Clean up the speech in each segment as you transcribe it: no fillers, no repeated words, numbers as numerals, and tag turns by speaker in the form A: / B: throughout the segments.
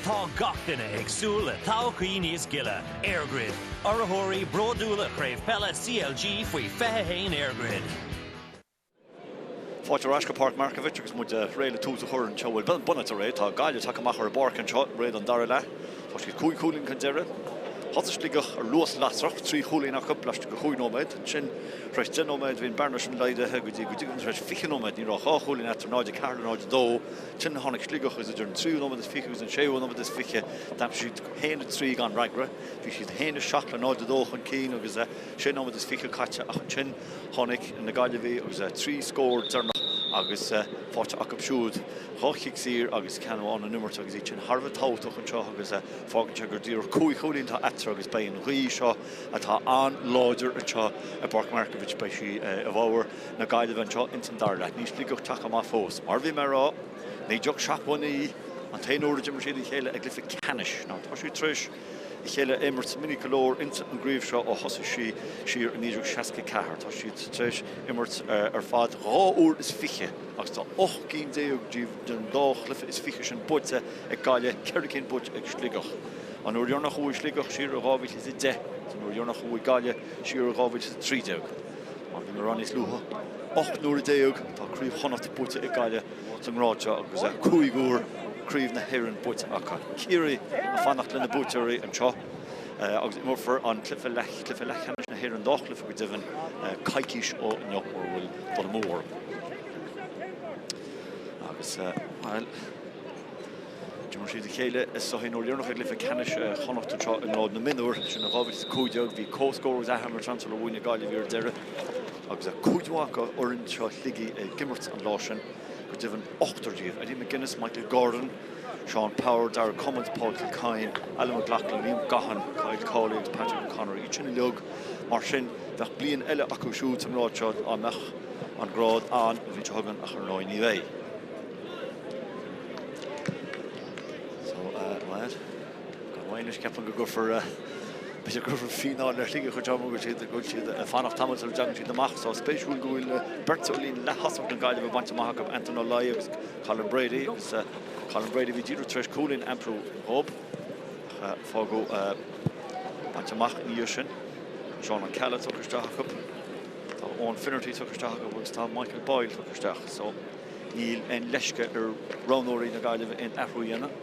A: Tá gach duine ag súil le todhchaí níos gile. EirGrid, urraitheoirí bródúla Chraobh Peile CLG faoi 21 EirGrid.
B: Fáilte ar ais go Páirc Markievicz agus muid réidh le tús a chur anseo. Bhuel, bunáite réidh. Tá Gaillimh tagtha amach ar an bpáirc anseo réidh don dara leath. Tá siad cúig chúilín chun deiridh. Thosaigh Sligeach ar luas lasrach, trí chúilín acu laistigh de chúig nóiméad. Ansin, tar éis deich nóiméad, bhí an bearna sin laghdaithe go dtí go dtí tar éis 20 nóiméad ní raibh ach dhá chúilín eatarthu, 0-4 le 0-2. Ansin tháinig Sligeach agus idir an tríú nóiméad is 20 agus an séú nóiméad is 20, d'aimsigh siad 1-3 gan fhreagra. Bhí siad 1-7 le 0-2 chun cinn agus sé nóiméad is 20 caite ach ansin Tháinig na Gaillimhigh agus 3 scór deireanach agus faighte acu siúd, dhá chic saor agus ceann amháin ón imirt agus iad sin thar a bheith tábhachtach anseo agus fágann sé gur díreach cúig chúilín atá eatarthu agus beidh an ghaoth seo atá an-láidir anseo i bPáirc Markievicz, beidh sí i bhfabhar na Gaillimhe anseo ins an dara leath. Níl Sligeach tagtha amach fós. Mar a bhí mé a rá, 1979 an t-aon uair a d'imir siad a chéile i gcluiche ceannais. Now tá siad tar éis. a chéile a imirt minic go leor ins an gcraobh seo ó thosaigh sí siar i 1964. Tá siad tar éis imirt ar fad dhá uair is fiche agus tá 18 gcinn díobh den dá chluiche is fiche sin buaite ag Gaillimh, ceithre cinn buaite ag Sligeach. An uair dheireanach a bhuaigh Sligeach siar i 2010 agus an uair dheireanach a bhuaigh Gaillimh siar i 2013. Mar a bhí mé a rá níos luaithe, 18 n-uaire tá Craobh Chonnacht buaite ag Gaillimh. sa ngrád seo agus cúig uair Craobh na hÉireann buaite acu. Ciarraí ag fanacht le na buaiteoirí anseo agus imreofar an cluiche leath, cluiche leathcheannais na hÉireann, dá chluiche go deimhin, coicís ó inniu mura bhfuil dul amú orm. Agus, bhuel, d'imir siad a chéile is dóigh an uair dheireanach i gcluiche ceannais Chonnacht anseo i ngrád na mionúr, sin in 2015, bhí comhscór agus athimirt ann sular bhuaigh na Gaillimhigh ar deireadh. Agus cuid mhaith de fhoireann seo Shligigh ag imirt an lá sin, go deimhin ochtar díobh, Eddie McGuinness, Michael Gordon, Sean Power, Darragh Cummins, Paul Kilcoyne, Alan McLoughlin, Liam Gaughan, Kyle Cawley agus Patrick O'Connor, iad sin uilig. Mar sin, bheadh bliain eile acu siúd sa ngrád seo dá mbeadh an grád ann an bhliain seo chugainn ach ar ndóigh ní bheidh. So, bhuel. Gan mhoill anois, ceapaim go gcuirfear, b'fhéidir go gcuirfear fíneáil ar Shligeach anseo mar go bhfuil siad, go bhfuil siad ag fanacht tamall sula dtagann siad amach. So spéisiúil go bhfuil beirt ó líne leath-thosach na Gaillimhe bainte amach acu, Anton Ó Laoi agus Colin Brady. Agus Colin Brady, bhí díreach tar éis cúilín a aimsiú dhób ach fágadh bainte amach ina dhiaidh sin. Seán Ó Ceallaigh tugtha isteach acu. Tá Owen Finnerty tugtha isteach acu agus tá Michael Boyle tugtha isteach. So. Níl aon leisce ar roghnóirí na Gaillimhe aon athrú a dhéanamh.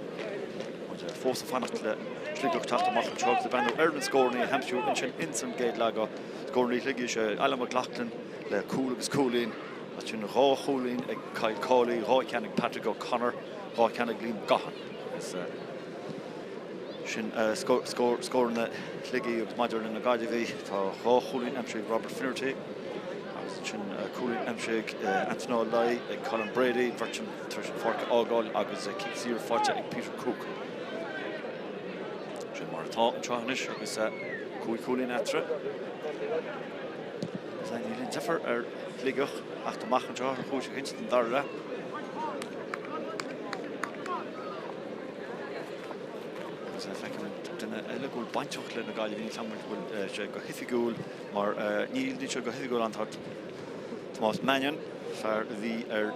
B: Muid fós ag fanacht le Sligeach teacht amach anseo agus ag breathnú ar na scóranna a haimsíodh ansin ins an gcéad leath. Scóranna Shligigh is ea Alan McLoughlin le cúl agus cúilín. Ansin dhá chúilín ag Kyle Cawley, dhá cheann ag Patrick O'Connor, dhá cheann ag Liam Gaughan. Agus sin scóranna Shligigh agus maidir le na Gaillimhigh tá dhá chúilín aimsithe ag Robert Finnerty. Agus ansin cúilín aimsithe ag Anton Ó Laoi, ag Colin Brady, an bheirt sin tar éis an pháirc a fhágáil agus cic saor faighte ag Peter Cooke. Sin mar atá anseo anois agus cúig chúilín eatarthu. Níl aon deifir ar Shligeach theacht amach anseo ar chúis éicint don dara leath. Agus feicim duine eile go bhfuil bainteach le na Gaillimhigh, níl 's agam an bhfuil sé go hoifigiúil. Mar níl, níl sé go hoifigiúil an tá Tomás Mannion, fear a bhí ar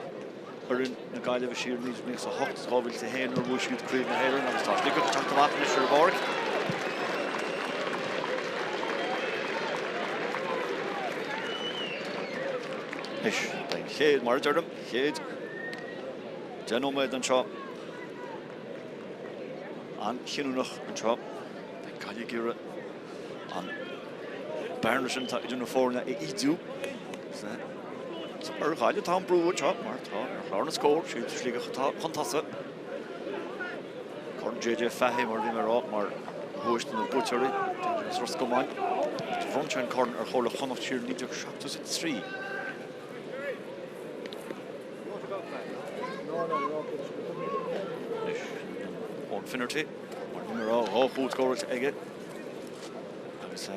B: fhoireann na Gaillimhe siar i 1998 is 2001 nuair a bhuaigh siad Craobh na hÉireann agus tá Sligeach ag teacht amach anois ar an bpáirc. Anois, beidh an chéad, mar a deirim, chéad 10 nóiméad anseo an-chinniúnach anseo. Beidh Gaillimh ag iarraidh an bearna sin atá idir na foirne a ídiú. Ar Ghaillimh atá an brú anseo mar tá ar chlár na scór, siad Sligeach atá chun tosaigh. Corn JJ Fahey mar a bhí mé a rá mar dhuais do na buaiteoirí, JJ as Ros Comáin. Bhronn sé an corn ar Chomhairle Chonnacht siar i 1973. Anois, Eoin Finnerty, mar a bhí mé a rá, dhá chúl scóráilte aige agus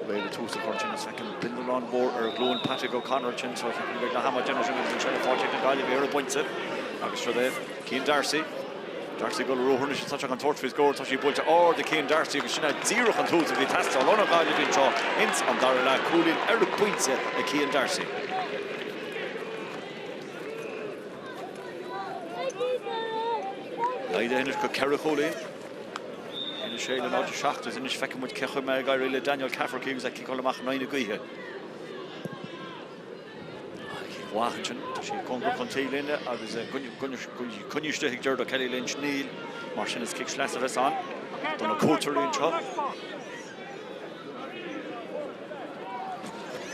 B: Réidh le tús a chur ansin is feicim bindealán mhór ar ghlúin Patrick O'Connor ansin so ceapaim go mbeidh leath ama déanamh sin agus ansin faighte ag na Gaillimhigh ar an bpointe agus siod é Cian D'Arcy. D'Arcy ag dul ar ruathar anois tá sé chun tabhairt faoi scór tá sí buailte ard ag Cian D'Arcy agus sin é díreach an tús a bhí ag teastáil ó na Gaillimhigh anseo ins an dara leath cúilín ar an bpointe ag Cian D'Arcy. Laghdaithe anois go 4 chúilín. 1-6 le 0-7 agus anois feicfidh muid cé chaoi a mbeidh ag éirí le Daniel Cafferkey agus é ag ciceáil amach in aghaidh na gaoithe. Cic mhaith ansin, tá sí cóngarach don taobhlíne agus coinnithe istigh ag Gerard O'Kelly Lynch. Níl, mar sin is cic sleasa a bheas ann do na cuairteoirí anseo.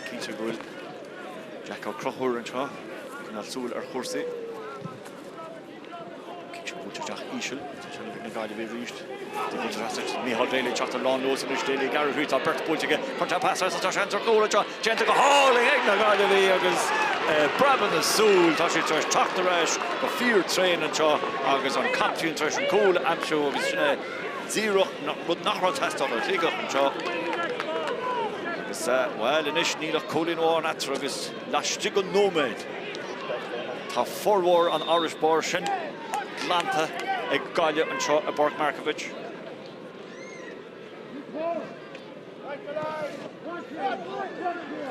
B: Cinnte go bhfuil Jack Ó Conchúir anseo ag coinneáil súil ar chúrsaí. Cic seo buailte isteach íseal. Tá seilbh ag na Gaillimhigh arís. Tá buailte trasna Micheál Daly ag teacht ar lánluas anois. Daly ag gearradh thríd. Tá beirt buailte aige. Cuireann sé pas trasna. Tá seans ar chúl anseo. Déanta go hálainn ag na Gaillimhigh agus preabadh na súl. Tá siad tar éis teacht ar ais go fíor tréan anseo agus an captaen tar éis an cúl a aimsiú agus sin é díreach rud nach raibh ag teastáil ó Shligeach anseo. Agus, bhuel, anois níl ach cúilín amháin eatarthu agus laistigh de nóiméad. Tá formhór an fharasbairr sin glanta ag Gaillimh anseo i bPáirc Markievicz.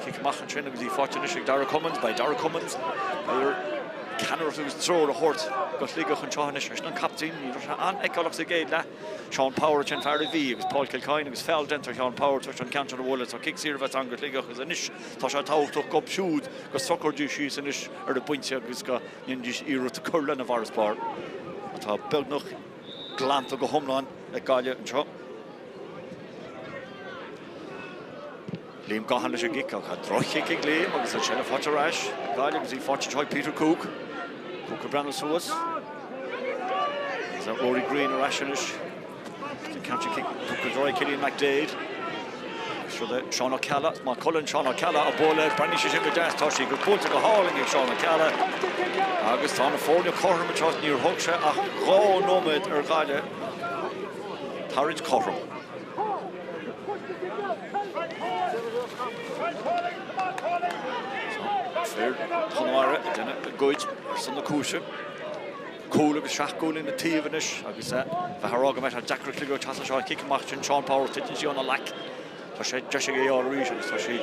B: Cic amach ansin agus í faighte anois ag Darragh Cummins. Beidh Darragh Cummins ar ceannaireacht agus treoir a thabhairt do Shligeach anseo anois. Eisean an captaen, ní raibh sé an-fheiceálach sa gcéad leath. Seán Power ansin fear a Mhí agus Paul Kilcoyne agus feall déanta ar Sheán Power tar éis an ceann sin a bhualadh. Tá cic saor a bheas ann do Shligeach agus anois tá sé tábhachtach dóibh siúd go socróidís síos anois ar an bpointe agus go ndéanfaidís iarracht cur lena bhfarasbarr atá beagnach glanta go hiomlán ag Gaillimh anseo. Liam Gaughan leis an gcic ach tá droch-chic ag Liam agus an seilbh faighte ar ais ag Gaillimh agus í faighte anseo ag Peter Cooke. Cooke ag breathnú suas. Agus Rory Greene ar ais anois. An ceann sin cic tugtha ar aghaidh Cillian McDaid. Seo é Seán Ó Ceallaigh, Maigh Cuilinn, Seán Ó Ceallaigh á bualadh, breathnaíonn sé sin go deas, tá sí go buailte go hálainn ag Seán Ó Ceallaigh. Agus tá na foirne cothrom anseo, níor thóg sé ach 2 nóiméad ar Ghaillimh tarraingt cothrom. Fir Chonamara ag déanamh a gcuid ar son na cúise. Cúl agus 7 gcúilín an taobh anois agus bheifeá ag rá go mbeadh sé deacair ag Sligeach teacht anseo. Cic amach sin Seán Power, titeann sí óna ghlac. Tá sé deis aige í a fháil arís agus tá sí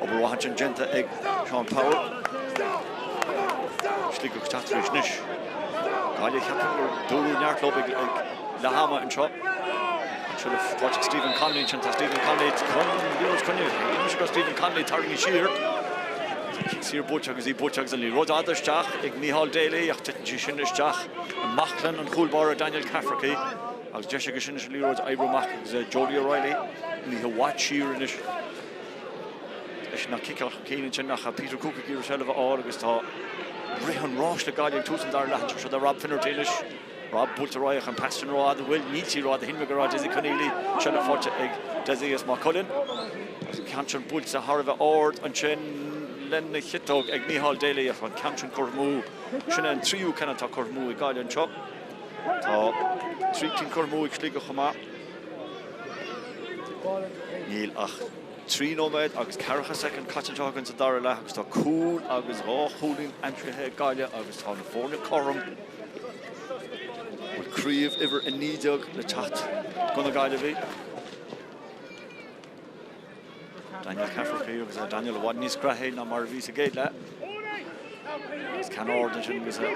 B: obair mhaith ansin déanta ag Seán Power. Sligeach ag teacht arís anois. Gaillimh cheapfainn gur dúradh neart leo ag leath ama anseo. Anseo le faighte ag Stephen Connolly ansin. Tá Stephen Connolly chun liathróid coinne. Anois go Stephen Connolly tarraingthe siar. Cic saor buailte agus í buailte agus an liathróid fhada isteach ag Micheál Daly ach titeann sí sin isteach i mbaclainn an chúl báire Daniel Cafferkey. Agus deis aige sin leis an liathróid a oibriú amach agus Jody O'Reilly imithe i bhfad siar anois. Eisean ag ciceáil chun cinn ansin ach Peter Cooke ag iarraidh seilbh a fháil agus tá rith an ráis le Gaillimh ag tús an dara leath anseo. Seo Rob Finnerty anois. Rob buailte ar aghaidh ach an pas sin rófhada bhfuil níl sí rófhada shíl mé go raibh Dessie Conneely seilbh faighte ag Dessie as Maigh Cuilinn. Agus an ceann sin buailte thar a bheith ard ansin lena chiotóg ag Micheál Daly ach an ceann sin curtha amú. Sin é an tríú ceann atá curtha amú ag Gaillimh anseo. Tá 3 cinn curtha amú ag Sligeach chomh maith. Níl ach 3 nóiméad agus 40 soicind caite anseo againn sa dara leath agus tá cúl agus dhá chúilín aimsithe ag Gaillimh agus tá na foirne cothrom. Bhfuil craobh uimhir 19 le teacht do na Gaillimhigh? Daniel Cafferkey agus Daniel i bhfad níos graithí ná mar a bhí sa gcéad leath. Agus ceann ard ansin agus na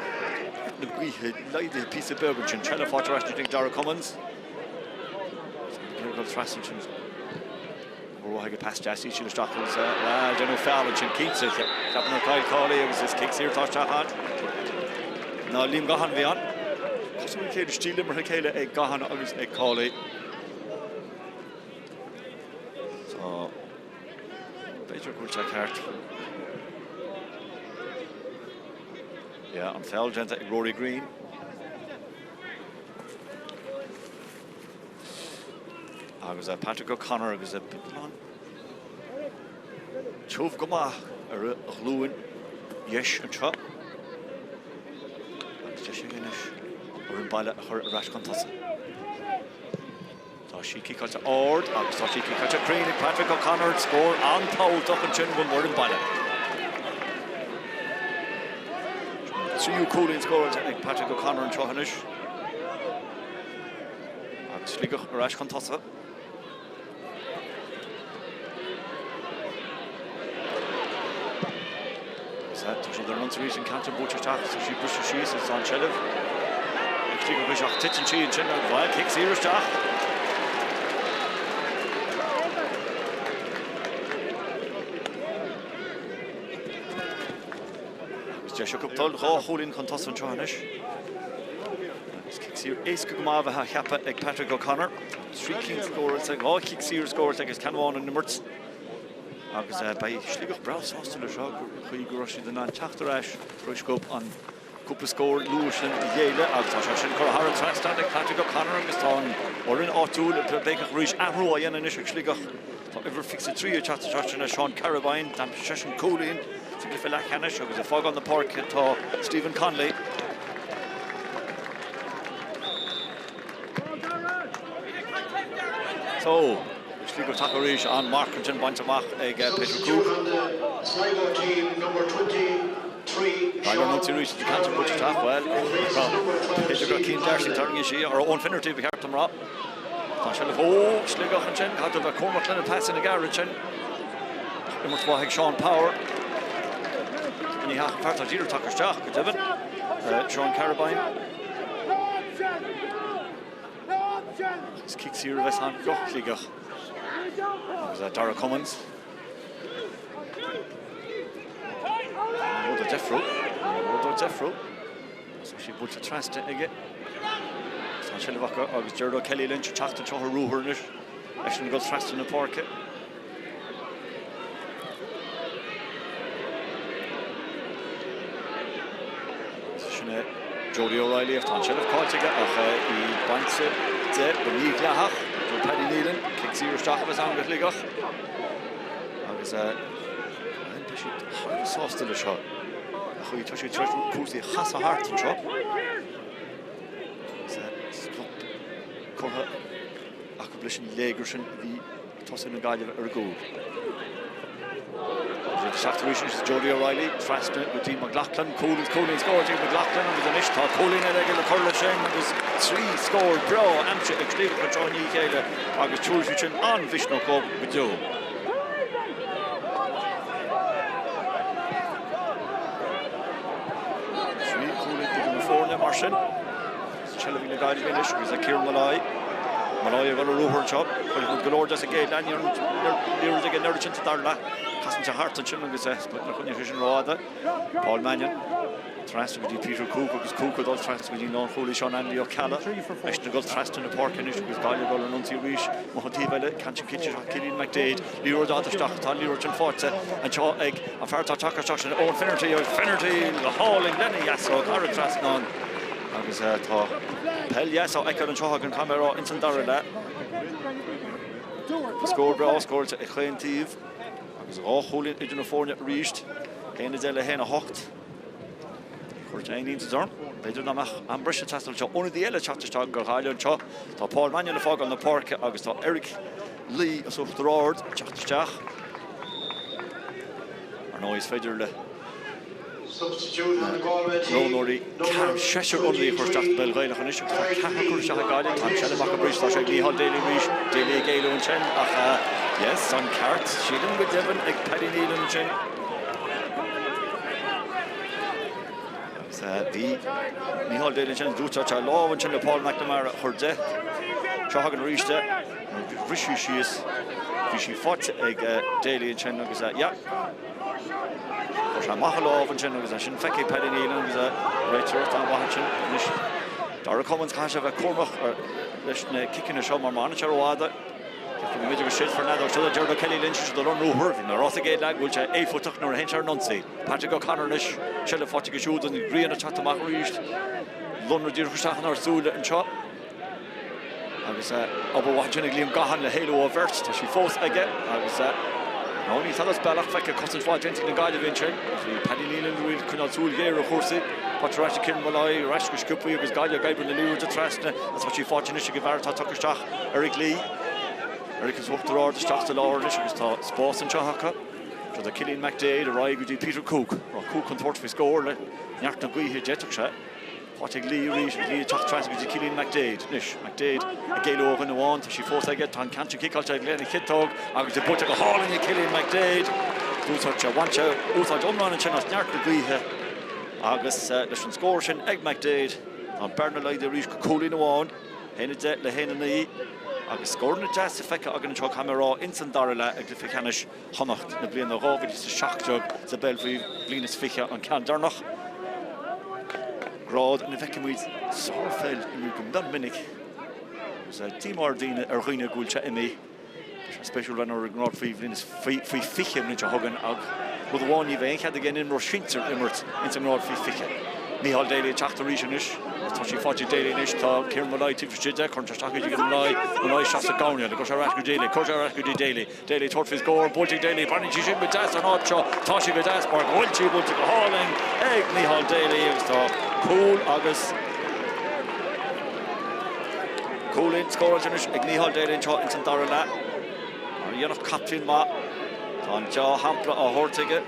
B: gaoithe laghdaithe píosa beag ansin. Seilbh faighte ar ais ag Dara Cummins. Ag dul trasna ansin. Obair mhaith aige pas deas íseal isteach agus bhuel déanadh feall ansin cinnte. Ceapaim gur Kyle Cawley agus is cic saor atá isteach ann. Ná Liam Gaughan a bhí ann. Cosúil le chéile stíl imeartha chéile ag Gaughan agus ag Cawley. Tá b'fhéidir go bhfuil sé ceart. Yeah, an feall déanta ag Rory Green. Agus Patrick O'Connor agus a beagán tiubh go maith ar a ghlúin dheis anseo. Agus deis aige anois foireann baile a chur ar ais chun tosaigh. Tá sí ciceáilte ard agus tá sí ciceáilte cruinn ag Patrick O'Connor. Scór an-tábhachtach ansin don bhfoireann baile. Tríú cúilín scóráilte ag Patrick O'Connor anseo anois. Agus Sligeach ar ais chun tosaigh. Tá siad ar an ionsaí arís, an ceann sin buailte isteach, tá sí briste síos agus tá an tseilbh ag Sligeach anois ach titeann sí ansin agus bhuel, cic saor isteach. Agus deis acu dul dhá chúilín chun tosaigh anseo anois. Agus cic saor éasca go maith a bheith á cheapadh ag Patrick O'Connor. 3 cinn scóráilte, 2 chic saor scóráilte agus ceann amháin in imirt. Agus beidh Sligeach breá sásta le seo gur chaoi go raibh siad in ann teacht ar ais tar éis dóibh an cúpla scór luath sin a ghéilleadh agus tá sé sin curtha thar an trasnán ag Patrick O'Connor agus tá an fhoireann áitiúil béiceach arís athrú á dhéanamh anois ag Sligeach. Tá uimhir 23 ag teacht isteach sin é Seán Carabine, d'aimsigh seisean cúilín sa gcluiche leathcheannais agus ag fágáil na páirce tá Stephen Connolly. So, Sligeach tagtha arís, an marc ansin bainte amach ag Peter Cooke. Baile an ionsaí arís, an ceann sin buailte isteach, bhuel, b'fhéidir go raibh Cian D'Arcy tarraingthe siar, or Owen Finnerty ba cheart dom rá. Tá seilbh ó Sligeach ansin, caithfidh tú a bheith cúramach lena pas ina gcearr ansin. Imirt mhaith ag Seán Power. Ní hea, an fear atá díreach tagtha isteach, go deimhin, Seán Carabine. Is cic saor a bheas ann do Shligeach. Agus Dara Cummins. Ní mór dó deifriú. Ní mór dó deifriú. Tá sí buailte trasna aige. Tá an seilbh acu agus Gerard O'Kelly Lynch ag teacht anseo ar ruathar anois. Eisean ag dul trasna na páirce. Sin é Jody O'Reilly ach tá an tseilbh caillte aige ach í bainte de go mídhleathach ó Paddy Nealon. Cic saor isteach a bheas ann do Shligeach. Agus beidh siad thar a bheith sásta leis seo. Ach tá siad tar éis cúrsaí a chasadh thart anseo. Stop curtha acu leis an léigear sin a bhí ag tosaithe na Gaillimhe ar a gcúl. Iad isteach arís anois is Jody O'Reilly trasna go dtí McLaughlin, cúl agus cúilín scóráilte ag McLaughlin agus anois tá cúilín eile aige le cur leis sin agus 3 scór breá aimsithe ag Sligeach anseo i ndiaidh a chéile agus tabharfaidh siad sin an-mhisneach dóibh go deo. 3 chúilín idir na foirne mar sin. Seilbh ag na Gaillimhigh anois agus ag Kieran Molloy. Molloy ag dul ar ruathar anseo. Chuir muid go leor de sa gcéad leath. Ní raibh aige an oiread sin sa dara leath. Casann sé thart ansin agus níor choinnigh sé sin rófhada. Paul Mannion trasna go dtí Peter Cooke agus Cooke ag dul trasna go dtí an lánchúlaí Seán Andy Ó Ceallaigh. Eisean ag dul trasna na páirce anois agus Gaillimh ag dul ar an ionsaí arís. Amuigh an taobh eile, ceann sin cinnte isteach Cillian McDaid. Liathróid fhada isteach, tá an liathróid sin faighte anseo ag an fear atá tagtha isteach sin Owen Finnerty agus Finnerty go hálainn lena dheasóg thar an trasnán. Agus tá peil dheas á fheiceáil anseo ag an gcaiméará ins an dara leath. Scór breá scóráilte ag chaon taobh agus 2 chúilín idir na foirne arís. 1-10 le 1-8. Chuirfeadh aon iontas orm, b'fhéidir dá mbeadh am breise ag teastáil anseo. Ionadaí eile ag teacht isteach do Ghaillimh anseo. Tá Paul Mannion ag fágáil na páirce agus tá Eric Lee as Uachtar Ard ag teacht isteach. Ar ndóigh is féidir le. Na roghnóirí seisear ionadaí a chur isteach sa bpeil Ghaelach anois agus tá ceathrar curtha isteach ag Gaillimh. Tá an tseilbh acu arís, tá sé ag Micheál Daly arís, Daly ag éalú ansin ach yes, an ceart, sílim go deimhin ag Paddy Nealon ansin. Agus bhí Micheál Daly ansin, d'úsáid sé a lámh ansin le Paul McNamara a chur de. Seo chugainn arís é, bhris sí síos, bhí sí faighte ag Daly ansin agus yeah. Chuir sé amach a lámh ansin agus é sin feicthe ag Paddy Nealon agus réiteoireacht an-mhaith ansin. Anois Darragh Cummins, caithfidh sé a bheith cúramach leis na ciceanna seo mar má fhanann sé rófhada, d'fhéadfadh go mb'fhéidir go séidfear an fheadóg. Seo Gerard O'Kelly linn, sin don ruathar. Bhí mé ag rá sa gcéad leath go bhfuil sé éifeachtach nuair a théann sé ar an ionsaí. Patrick O'Connor anois, seilbh faighte aige siúd, an ghrian ag teacht amach arís. Lonradh díreach isteach inár súile anseo. Agus obair mhaith ansin ag Liam Gaughan le héalú ó bheirt. Tá sí fós aige agus nó níl fad as bealach feicthe cosaint mhaith déanta ag na Gaillimhigh ansin. Bhí Paddy Nealon ag coinneáil súil ghéar ar chúrsaí. Faighte ar ais ag Kieran Molloy, ar ais go sciobthaí agus Gaillimh ag oibriú na liathróide trasna agus tá sí faighte anois ag an bhfear atá tagtha isteach, Eric Lee. Eric as Uachtar Ard isteach sa lár anois agus tá spás anseo acu. Seo do Cillian McDaid ar aghaidh go dtí Peter Cooke. Raibh Cooke chun tabhairt faoi scór le neart na gaoithe d'fhéadfadh sé. Faighte ag Lee arís, Lee ag teacht trasna go dtí Cillian McDaid. Anois, McDaid ag éalú ó dhuine amháin, tá sí fós aige, tá an ceann sin ciceáilte lena chiotóg agus í buailte go hálainn ag Cillian McDaid. D'úsáid sé, bhain sé úsáid iomlán ansin as neart na gaoithe agus leis an scór sin ag McDaid, tá an bearna laghdaithe arís go cúilín amháin, 1-10 le 1-9 agus scóranna deasa feicthe againn anseo, caithfidh mé a rá, ins an dara leath i gcluiche ceannais. Chonnacht na bliana 2017 sa bpeil faoi bhliain is 20, an ceann deireanach. Grád ina bhfeicimid sárpheil imeartha go mion minic agus díomá ar dhaoine ar dhaoine go bhfuil sé imithe. Tá sé spéisiúil bheith ar an ngrád faoi bhliain is faoi 20 an bhliain seo chugainn ach rud amháin ní bheidh aon chead ag aon imreoir sinsir imirt ins an ngrád faoi 20. Micheál Daly ag teacht arís anois agus tá sí faighte ag Daly anois. Tá Kieran Molloy taobh istigh de, cuireann sé isteach í go Molloy, Molloy isteach sa gcoirnéal, cuireann sé ar ais go Daly, cuireann sé ar ais go dtí Daly. Daly ag tabhairt faoi scór, buailte ag Daly, breathnaíonn sí sin go deas an áit seo, tá sí go deas mar go bhfuil sí buailte go hálainn ag Micheál Daly agus tá cúl agus cúilín scóráilte anois ag Micheál Daly anseo ins an dara leath. Mar a dhéanfadh captaen maith, tá an dea-shampla á thabhairt aige.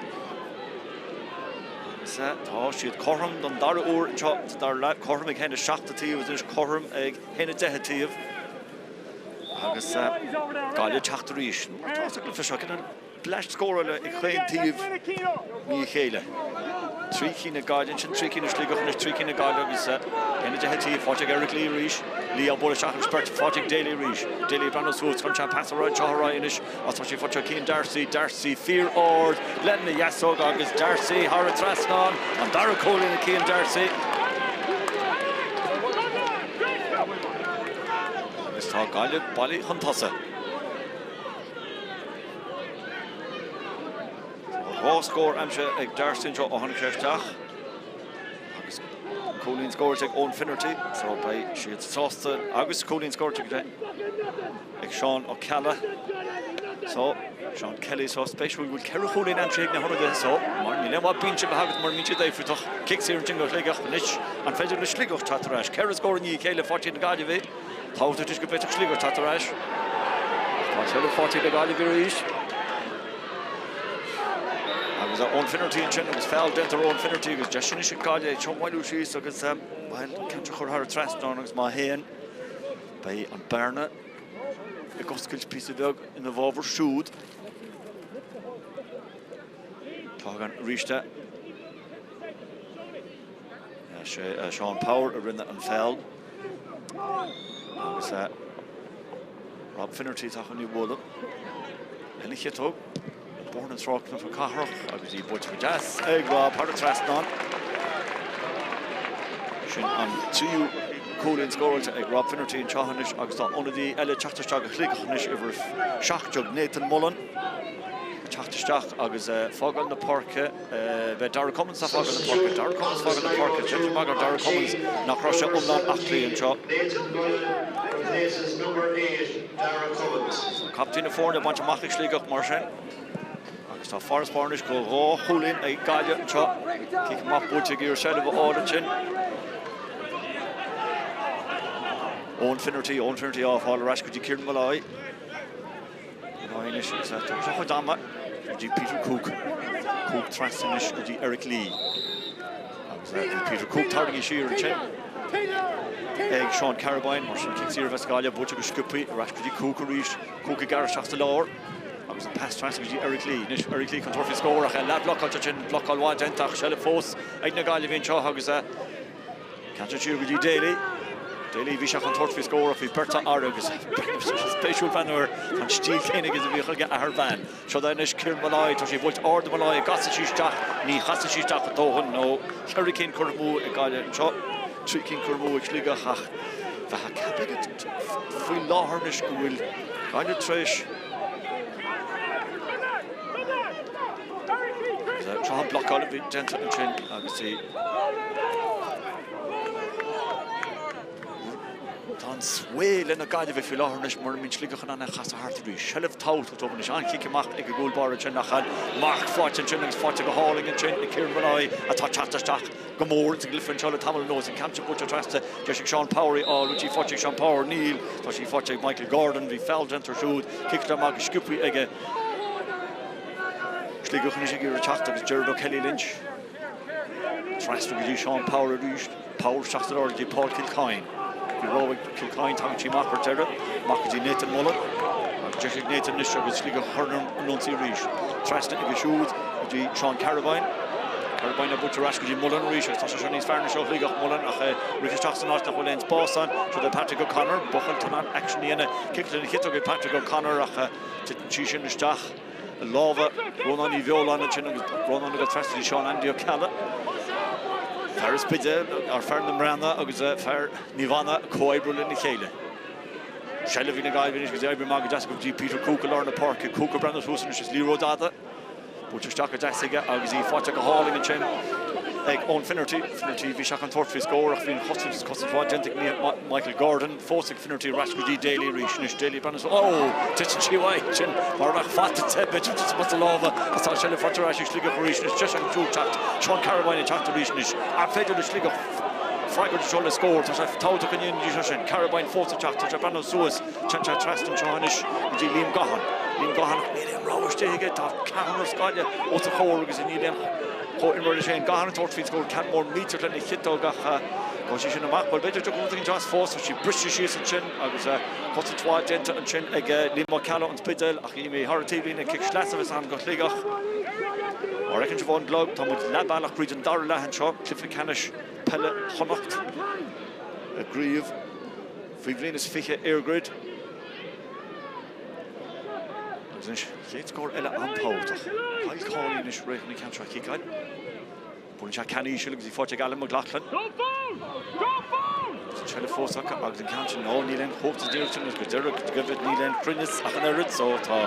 B: Agus tá siad cothrom don dara huair anseo sa dara leath, cothrom ag 1-7 an taobh agus anois cothrom ag 1-10 an taobh. Agus Gaillimh ag teacht arís. Mar atá sa gcluiche seo, cineál bleaist scórála ag chaon taobh i ndiaidh a chéile. 3 cinn ag Gaillimh ansin, 3 cinn ag Sligeach anois, 3 cinn ag Gaillimh agus 1-10 an taobh. Faighte ag Eric Lee arís. Lee á bualadh isteach agus beirt faighte ag Daly arís. Daly ag breathnú suas, cuireann sé an pas ar aghaidh anseo ar aghaidh anois agus tá sí faighte ag Cian D'Arcy. D'Arcy fíor ard lena dheasóg agus D'Arcy thar an trasnán. An dara cúilín ag Cian D'Arcy. Agus tá Gaillimh bailithe chun tosaigh. Tá 2 scór aimsithe ag D'Arcy anseo ó tháinig sé isteach. Agus cúilín scóráilte ag Owen Finnerty, so beidh siad sásta agus cúilín scóráilte ag Seán Ó Ceallaigh. So, Seán Kelly so spéisiúil go bhfuil 4 chúilín aimsithe ag na hionadaithe so, mar níl aon mhaith binse a bheith agat mura mbíonn siad éifeachtach. Cic saor ansin do Shligeach anois. An féidir le Sligeach teacht ar ais? 4 scór i ndiaidh a chéile faighte ag na Gaillimhigh. Tábhachtach anois go bhféadfadh Sligeach teacht ar ais. Ach tá an tseilbh faighte ag na Gaillimhigh arís. Agus Owen Finnerty ansin agus feall déanta ar Owen Finnerty agus deis anois ag Gaillimh é seo a bhailiú síos agus bhuel, ceann seo a chur thar an trasnán agus má théann, beidh an bearna ag oscailt píosa beag ina bhfabhar siúd. Tagann arís é. Sé Seán Power a rinne an feall agus Rob Finnerty atá chun í a bhualadh lena chiotóg. Bóthar na Trá Cnoc na Cathrach agus í buailte go deas ag Rob thar an trasnán. Sin an tríú cúilín scóráilte ag Rob Finnerty anseo anois agus tá ionadaí eile ag teacht isteach do Shligeach anois, uimhir 17, Nathan Mullen, ag teacht isteach agus fágáil na páirce. Beidh Darragh Cummins ag fágáil na páirce. Darragh Cummins fágáil na páirce. Déanann sé maith ar Darragh Cummins nach raibh sé iomlán aclaí anseo. Tá captaen na foirne bainte amach ag Sligeach mar sin. Agus tá farasbarr anois go 2 chúilín ag Gaillimh anseo. Cic amach buailte ag iarraidh seilbh a fháil ansin. Owen Finnerty, Owen Finnerty á fáil ar ais go dtí Kieran Molloy. Molloy anois agus tá sé chuid ama. Go dtí Peter Cooke. Cooke trasna anois go dtí Eric Lee. Agus bhí Peter Cooke tarraingthe siar ansin ag Seán Carrabine. Mar sin cic saor a bheas ag Gaillimh, buailte go sciobtha ar ais go dtí Cooke arís. Cooke ag gearradh isteach sa lár agus an pas trasna go dtí Eric Lee. Anois Eric Lee chun tabhairt faoi scór ach leathbhlocáilte ansin. Blocáil mhaith déanta ach seilbh fós ag na Gaillimhigh anseo agus Ceann siar go dtí Daly. Daly, bhí sé chun tabhairt faoi scór ach bhí beirt á fhaire agus spéisiúil breathnú air. Tá an stíl céanna aige is a bhíodh ag a athair Van. Seo é anois Kieran Molloy, tá sé buailte ard ag Molloy, an gcasfaidh sí isteach? Ní chasfaidh sí isteach a dóthain nó cheithre cinn curtha amú ag Gaillimh anseo, trí cinn curtha amú ag Sligeach ach bheadh ceapadh agat faoi láthair anois go bhfuil Gaillimh tar éis Seo an blocáil a bhí déanta ansin agus í. Tá an svae le na Gaillimhigh faoi láthair anois mura mbíonn Sligeach in ann é a chasadh thart arís. Seilbh tábhachtach dóibh anois. An-chic amach ag an gcúl báire ansin ach an marc faighte ansin agus faighte go hálainn ansin ag Kieran Molloy atá ag teacht isteach go mór sa gcluiche anseo le tamall anuas. An ceann seo buailte trasna, deis ag Seán Power í a fháil. Bhfuil sí faighte ag Seán Power? Níl. Tá sí faighte ag Michael Gordon. Bhí feall déanta air siúd. Ciceáilte amach go sciobtha aige. Sligeach anois ag iarraidh teacht agus Gerard O'Kelly Lynch trasna go dtí Seán Power arís. Power isteach sa lár go dtí Paul Kilcoyne. Bhí rogha ag Kilcoyne, tagann sí amach ar deireadh, amach go dtí Nathan Mullen. Agus deis ag Nathan anois agus Sligeach a chur ar an ionsaí arís. Trasna aige siúd go dtí Seán Carabine. Carabine é buailte ar ais go dtí Mullen arís agus tá sé seo níos fearr anois ó Shligeach. Mullen ach é rith isteach san áit nach bhfuil aon spás ann. Seo é Patrick O'Connor, buachaill atá in ann aicsean a dhéanamh. Cic lena chiotóg ag Patrick O'Connor ach Titeann sí sin isteach i lámha Rónán Uí Bheoláin ansin agus Rónán ag dul trasna go dtí Seán Andy Ó Ceallaigh. Fear an Spidéil, ar fear na mBreathnach agus fear Naomh Anna ag comhoibriú lena chéile. Seilbh ag na Gaillimhigh anois agus oibriú amach go deas go dtí Peter Cooke i lár na páirce. Cooke ag breathnú suas anois is liathróid fhada. Buailte isteach go deas aige agus í faighte go hálainn ansin ag Eoin Finnerty. Finnerty, bhí sé chun tabhairt faoi scór ach bhí an chosaint is cosaint mhaith déanta ag Michael Gordon. Fós ag Finnerty ar ais go dtí Daly arís. Anois Daly ag breathnú suas. Ó! Titeann sí uaidh ansin mar a bheadh fata te b'fhéidir tite as a lámha agus tá an seilbh faighte ar ais ag Sligeach arís. Anois deis acu siúd teacht. Seán Carabine ag teacht arís anois. An féidir le Sligeach freagairt anseo le scór? Tá sé tábhachtach go ndéanfaidís é sin. Carabine fós ag teacht. Tá sé ag breathnú suas. Téann sé trasna anseo anois go dtí Liam Gaughan. Liam Gaughan, ach níl aon rogha istigh aige. Tá ceathrar as Gaillimh os a chomhair agus níl aon chomhimreoir leis féin. Gaughan ag tabhairt faoin scór. Ceann mór millteach lena chiotóg ach gabhann sí sin amach. Bhuel, b'fhéidir go dtiocfadh rud éigin as fós. Tá sí briste síos ansin agus cosaint mhaith déanta ansin ag Liam Ó Ceallaigh ón Spidéal ach imithe thar an taobhlíne. Cic sleasa a bheas ann do Shligeach. Mar a fheiceann sibh ón gclog, tá muid leath bealach thríd an dara leath anseo. Cluiche ceannais peile Chonnacht i gcraobh. Faoi bhliain is 20 EirGrid. Agus anois, chéad scór eile an-tábhachtach. Kyle Cawley anois réidh chun an ceann seo a chiceáil. Buaileann sé ceann íseal agus í faighte ag Alan McLoughlin. Agus an seilbh fós acu agus an ceann sin, ó, níl aon chumhacht sa d'iarracht sin agus go deireadh go deimhin níl aon chruinneas ach an oiread. So tá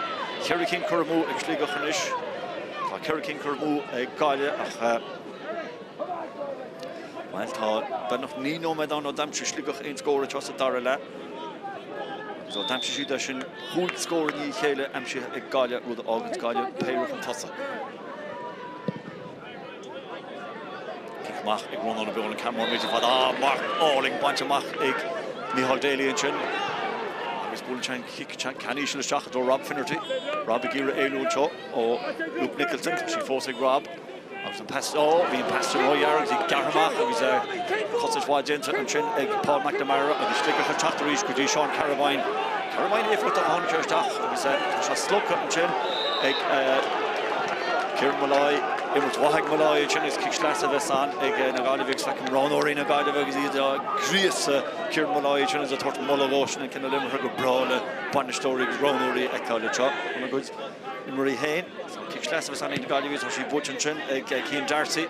B: cheithre cinn curtha amú ag Sligeach anois. Tá cheithre cinn curtha amú ag Gaillimh ach. Bhuel, tá beagnach 9 nóiméad ann ó d'aimsigh Sligeach aon scór anseo sa dara leath. Agus ó d'aimsigh siad é sin, chúig scór i ndiaidh a chéile aimsithe ag Gaillimh, rud a fháganns Gaillimh péire chun tosaigh. Cic amach ag Rónán Ó Beoláin, ceann mór millteach fada. Ah, marc álainn bainte amach ag Micheál Daly ansin. Agus buaileann sé an cic ceann íseal isteach i dtreo Rob Finnerty. Rob ag iarraidh éalú anseo ó Luke Nicholson. Tá sí fós ag Rob. Agus an pas, ó, bhí an pas sin róghearr agus í gearrtha amach agus cosaint mhaith déanta ansin ag Paul McNamara agus Sligeach ag teacht arís go dtí Seán Carabine. Carabine éifeachtach a tháinig sé isteach agus tá sé slogtha ansin ag Kieran Molloy. Imirt mhaith ag Molloy ansin agus cic sleasa a bheas ann ag na Gaillimhigh agus feicim roghnóirí na Gaillimhe agus iad ag gríosadh Kieran Molloy ansin agus ag tabhairt moladh dó sin an cineál imeartha gur breá le bainisteoirí agus roghnóirí a fheiceáil anseo ina gcuid imreoirí féin. Cic sleasa a bheas ann ag na Gaillimhigh, tá sí buailte ansin ag Cian D'Arcy.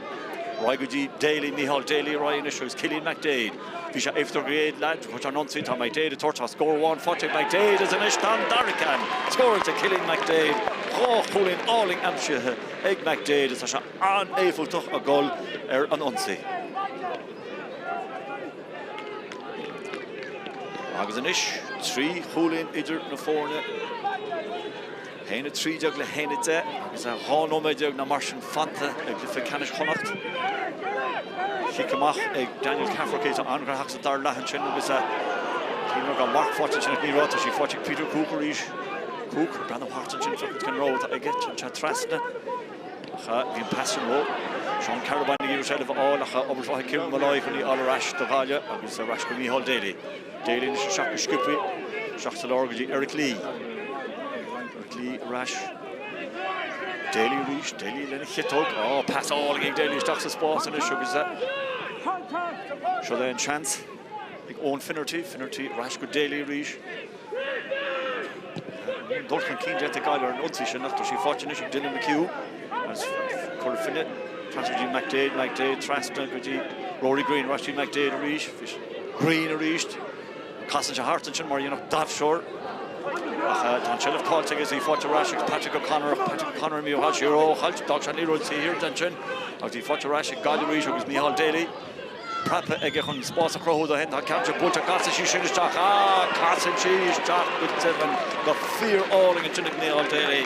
B: Ar aghaidh go dtí Daly, Micheál Daly ar aghaidh anois agus Cillian McDaid. Bhí sé éifeachtach an chéad leath, chuir sé an ionsaí, tá McDaid ag tabhairt, tá scór amháin faighte ag McDaid agus anois tá an dara ceann scóráilte ag Cillian McDaid. Dhá chúilín álainn aimsithe ag McDaid agus tá sé an-éifeachtach ag dul ar an ionsaí. Agus anois, trí chúilín idir na foirne. 1-13 le 1-10 agus 12 nóiméad nó mar sin fanta i gcluiche ceannais Chonnacht. Cic amach ag Daniel Cafferkey, tá an-ghnóthach sa dara leath ansin agus shíleamar go raibh marc faighte ansin ach ní raibh, tá sí faighte ag Peter Cooke arís. Cooke ag breathnú thart ansin féachaint cén rogha atá aige. Téann sé trasna ach bhí an pas sin ró. Seán Carrabine ag iarraidh seilbh a fháil ach obair mhaith ag Kieran Molloy chun í a fháil ar ais do Ghaillimh agus ar ais go Micheál Daly. Daly anois isteach go sciobtha, isteach sa lár go dtí Eric Lee. Eric Lee ar ais. Daly arís, Daly lena chiotóg. Á, pas álainn ag Daly isteach sa spás anois agus seo é an seans ag Owen Finnerty. Finnerty ar ais go Daly arís. Dul chun cinn déanta ag Gaillimh ar an ionsaí sin ach tá sí faighte anois ag Dylan McHugh agus Cora Finne trasna go dtí McDaid, McDaid trasna go dtí Rory Greene, ar ais go dtí McDaid arís, Greene arís. Casann sé thart ansin mar a dhéanfadh damhsóir ach tá an tseilbh caillte aige is í faighte ar ais ag Patrick O'Connor ach Patrick O'Connor imithe thall siar ó chaill, d'fhág sé an liathróid taobh thiar de ansin agus í faighte ar ais ag Gaillimh arís agus Micheál Daly. Preabtha aige chun spás a chruthú dó féin. Tá an ceann seo buailte. Casann sí sin isteach. Ah! Casann sí isteach go deimhin. Go fíor-álainn ansin ag Micheál Daly.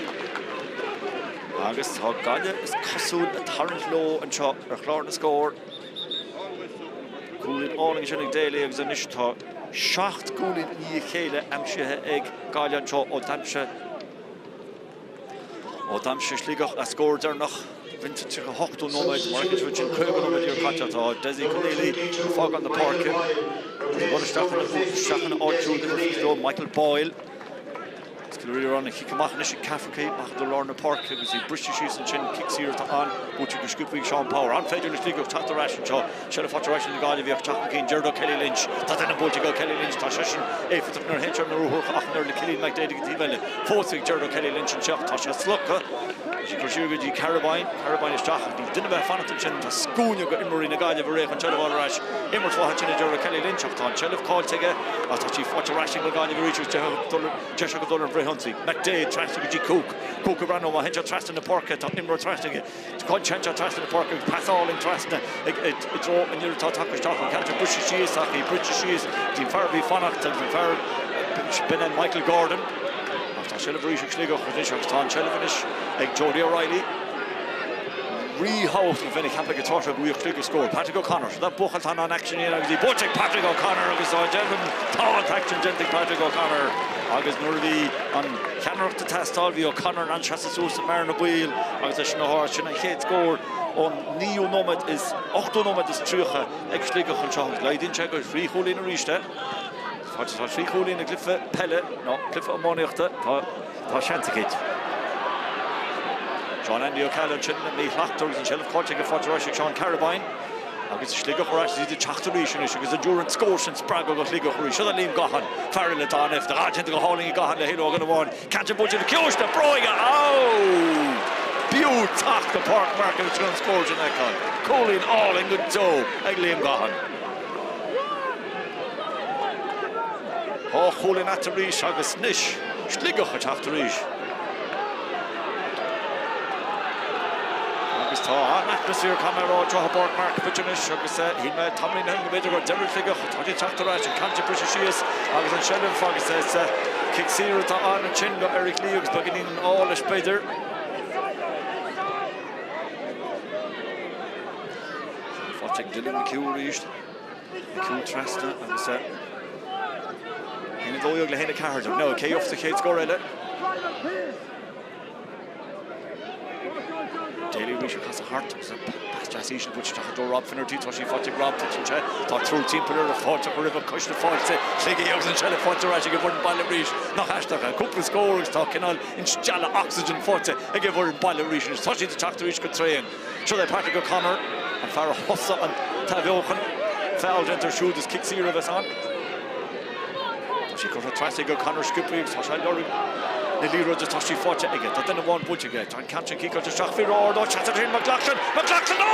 B: Agus tá Gaillimh is cosúil ag tarraingt leo anseo ar chlár na scór. Cúilín álainn ansin ag Daly agus anois tá 7 gcúilín i ndiaidh a chéile aimsithe ag Gaillimh anseo ó d'aimsigh Ó d'aimsigh Sligeach a scór deireanach roinnt sa 38ú nóiméad, mar a fheiceann sibh ansin, 50 nóiméad iarchaite, tá Dessie Conneely ag fágáil na páirce agus ag dul isteach ina áit siúd uimhir 22, Michael Boyle. Is Cill Ríordáin an chic amach anois ag Cafferkey, amach i lár na páirce agus í briste síos ansin, cic saor atá ann, buaite go sciobtha ag Seán Power. An féidir le Sligeach teacht ar ais anseo? Seilbh faighte ar ais ag Gaillimh, ag teacht chun cinn, Gerard O'Kelly Lynch. Tá duine buailte ag O'Kelly Lynch, tá seisean éifeachtach nuair a théann sé ar na ruathair ach an oiread le Cillian McDaid ag an taobh eile. Fós ag Gerard O'Kelly Lynch anseo, tá sé slogtha. Tá sé curtha siar go dtí Carabine, Carabine isteach ach níl duine ar bith ag fanacht ansin. Tá scuaine go imreoirí na Gaillimhe réidh chun seilbh a fháil ar ais. Imirt mhaith ansin ag Gerard O'Kelly Lynch ach tá an tseilbh caillte aige ach tá sí faighte ar ais ag na Gaillimh arís agus deis acu dul ar an bhfrithionsaí. McDaid trasna go dtí Cooke. Cooke ag breathnú má théann sé trasna na páirce tá imreoir trasna aige. Téann sé trasna na páirce agus pas álainn trasna i dtreo an fhir atá tagtha isteach, an ceann seo briste síos ach í briste síos go dtí an fear a bhí ag fanacht agus an fear b'in é Michael Gordon. Ach tá seilbh arís ag Sligeach anois agus tá an tseilbh anois ag Jody O'Reilly. Ríthábhachtach bheinn ag ceapadh ag an tráth seo go bhfaigheadh Sligeach scór. Patrick O'Connor, seo buachaill atá in ann aicsean a dhéanamh agus í buailte ag Patrick O'Connor agus tá deimhin tá an t-aicsean déanta ag Patrick O'Connor agus nuair a bhí an cheannaireacht ag teastáil bhí O'Connor in ann seasamh suas i mbearna baoil agus é sin a shár. Sin an chéad scór ón naoú nóiméad is ochtú nóiméad is 30 ag Sligeach anseo agus laghdaíonn sé go thrí chúilín arís é. Tá trí chúilín i gcluiche peile nó cluiche iománaíochta. Tá tá seans acu. Seán Andy Ó Ceallaigh ansin míshlachtmhar agus an tseilbh caillte aige faighte ar ais ag Seán Carabine. Agus Sligeach ar ais, iad ag teacht arís anois agus an dtabharfaidh an scór sin spreagadh do Shligeach arís. Seo Liam Gaughan, fear eile atá an-éifeachtach. Déanta go hálainn ag Gaughan le hÉile Ó Dhonnabháin. Ceann sin buailte le ciumhais na bróige. Ó! B'fhiú teacht go Páirc Markievicz chun an scór sin a fheiceáil. Cúilín álainn go deo ag Liam Gaughan. Dhá chúilín eatarthu arís agus anois Sligeach ag teacht arís. Agus tá an-atmaisféar caithfidh mé a rá anseo i bPáirc Markievicz anois agus shíl mé tamaillín ó shin go mb'fhéidir gur deireadh Sligeach. Tá siad ag teacht ar ais, an ceann sin briseadh síos agus an seilbh agus is cic saor atá ann ansin do Eric Lee agus beagáinín an ádh leis b'fhéidir. Faighte ag Dylan McHugh arís. McHugh trasna agus 1-12 le 1-14. Now, cé gheobhas an chéad scór eile? Daly arís ag casadh thart agus an pas deas íseal buailte isteach i dtreo Rob Finnerty. Tá sí faighte ag Rob, titeann sé. Tá triúr timpeall air, fáilte roimh an coiste fáilte. Shligigh agus an seilbh faighte ar ais ag an bhfoireann baile arís. Nach aisteach é? Cúpla scór agus tá cineál instealladh ocsaigin faighte ag an bhfoireann baile arís anois. Tá siad ag teacht arís go tréan. Seo é Patrick O'Connor, an fear a thosaigh an t-athbheochan. Feall déanta air siúd is cic saor a bheas ann. Tá sí curtha trasna ag O'Connor sciobtha agus tá sé ag lorg na liathróide tá sí faighte aige. Tá duine amháin buailte aige. Tá an ceann sin ciceáilte isteach fíor ard. Ó seasann sin McLaughlin! McLaughlin! Ó!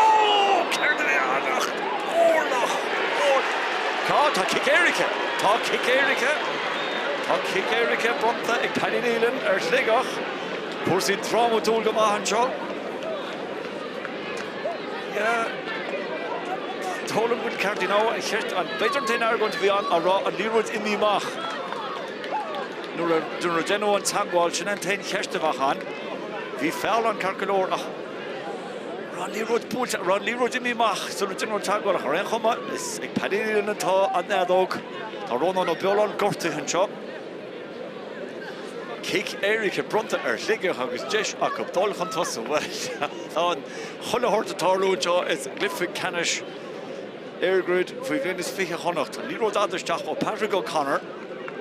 B: Céard a bhí ann ach órlach! Ór! Tá, tá cic éirice! Tá cic éirice! Tá cic éirice bronnta ag Paddy Nealon ar Shligeach. Cúrsaí drámatúil go maith anseo. Dóigh liom go bhfuil ceart, you know, an cheist, an, b'fhéidir an t-aon argóint a bhí ann á rá an liathróid imithe amach nuair a, nuair a deineadh an teagmháil, sin an t-aon cheist a bheadh ann. Bhí feall ann ceart go leor ach raibh an liathróid buailte, raibh an liathróid imithe amach sular deineadh an teagmháil ach ar aon chuma, is ag Paddy Nealon atá an fheadóg. Tá Rónán Ó Beoláin gortaithe anseo. Cic éirice bronnta ar Shligeach agus deis acu dul chun tosaigh. Bhuel, tá chuile shórt ag tarlú anseo i gcluiche ceannais EirGrid faoi bhliain is 20 Chonnacht. An liathróid fhada isteach ó Patrick O'Connor.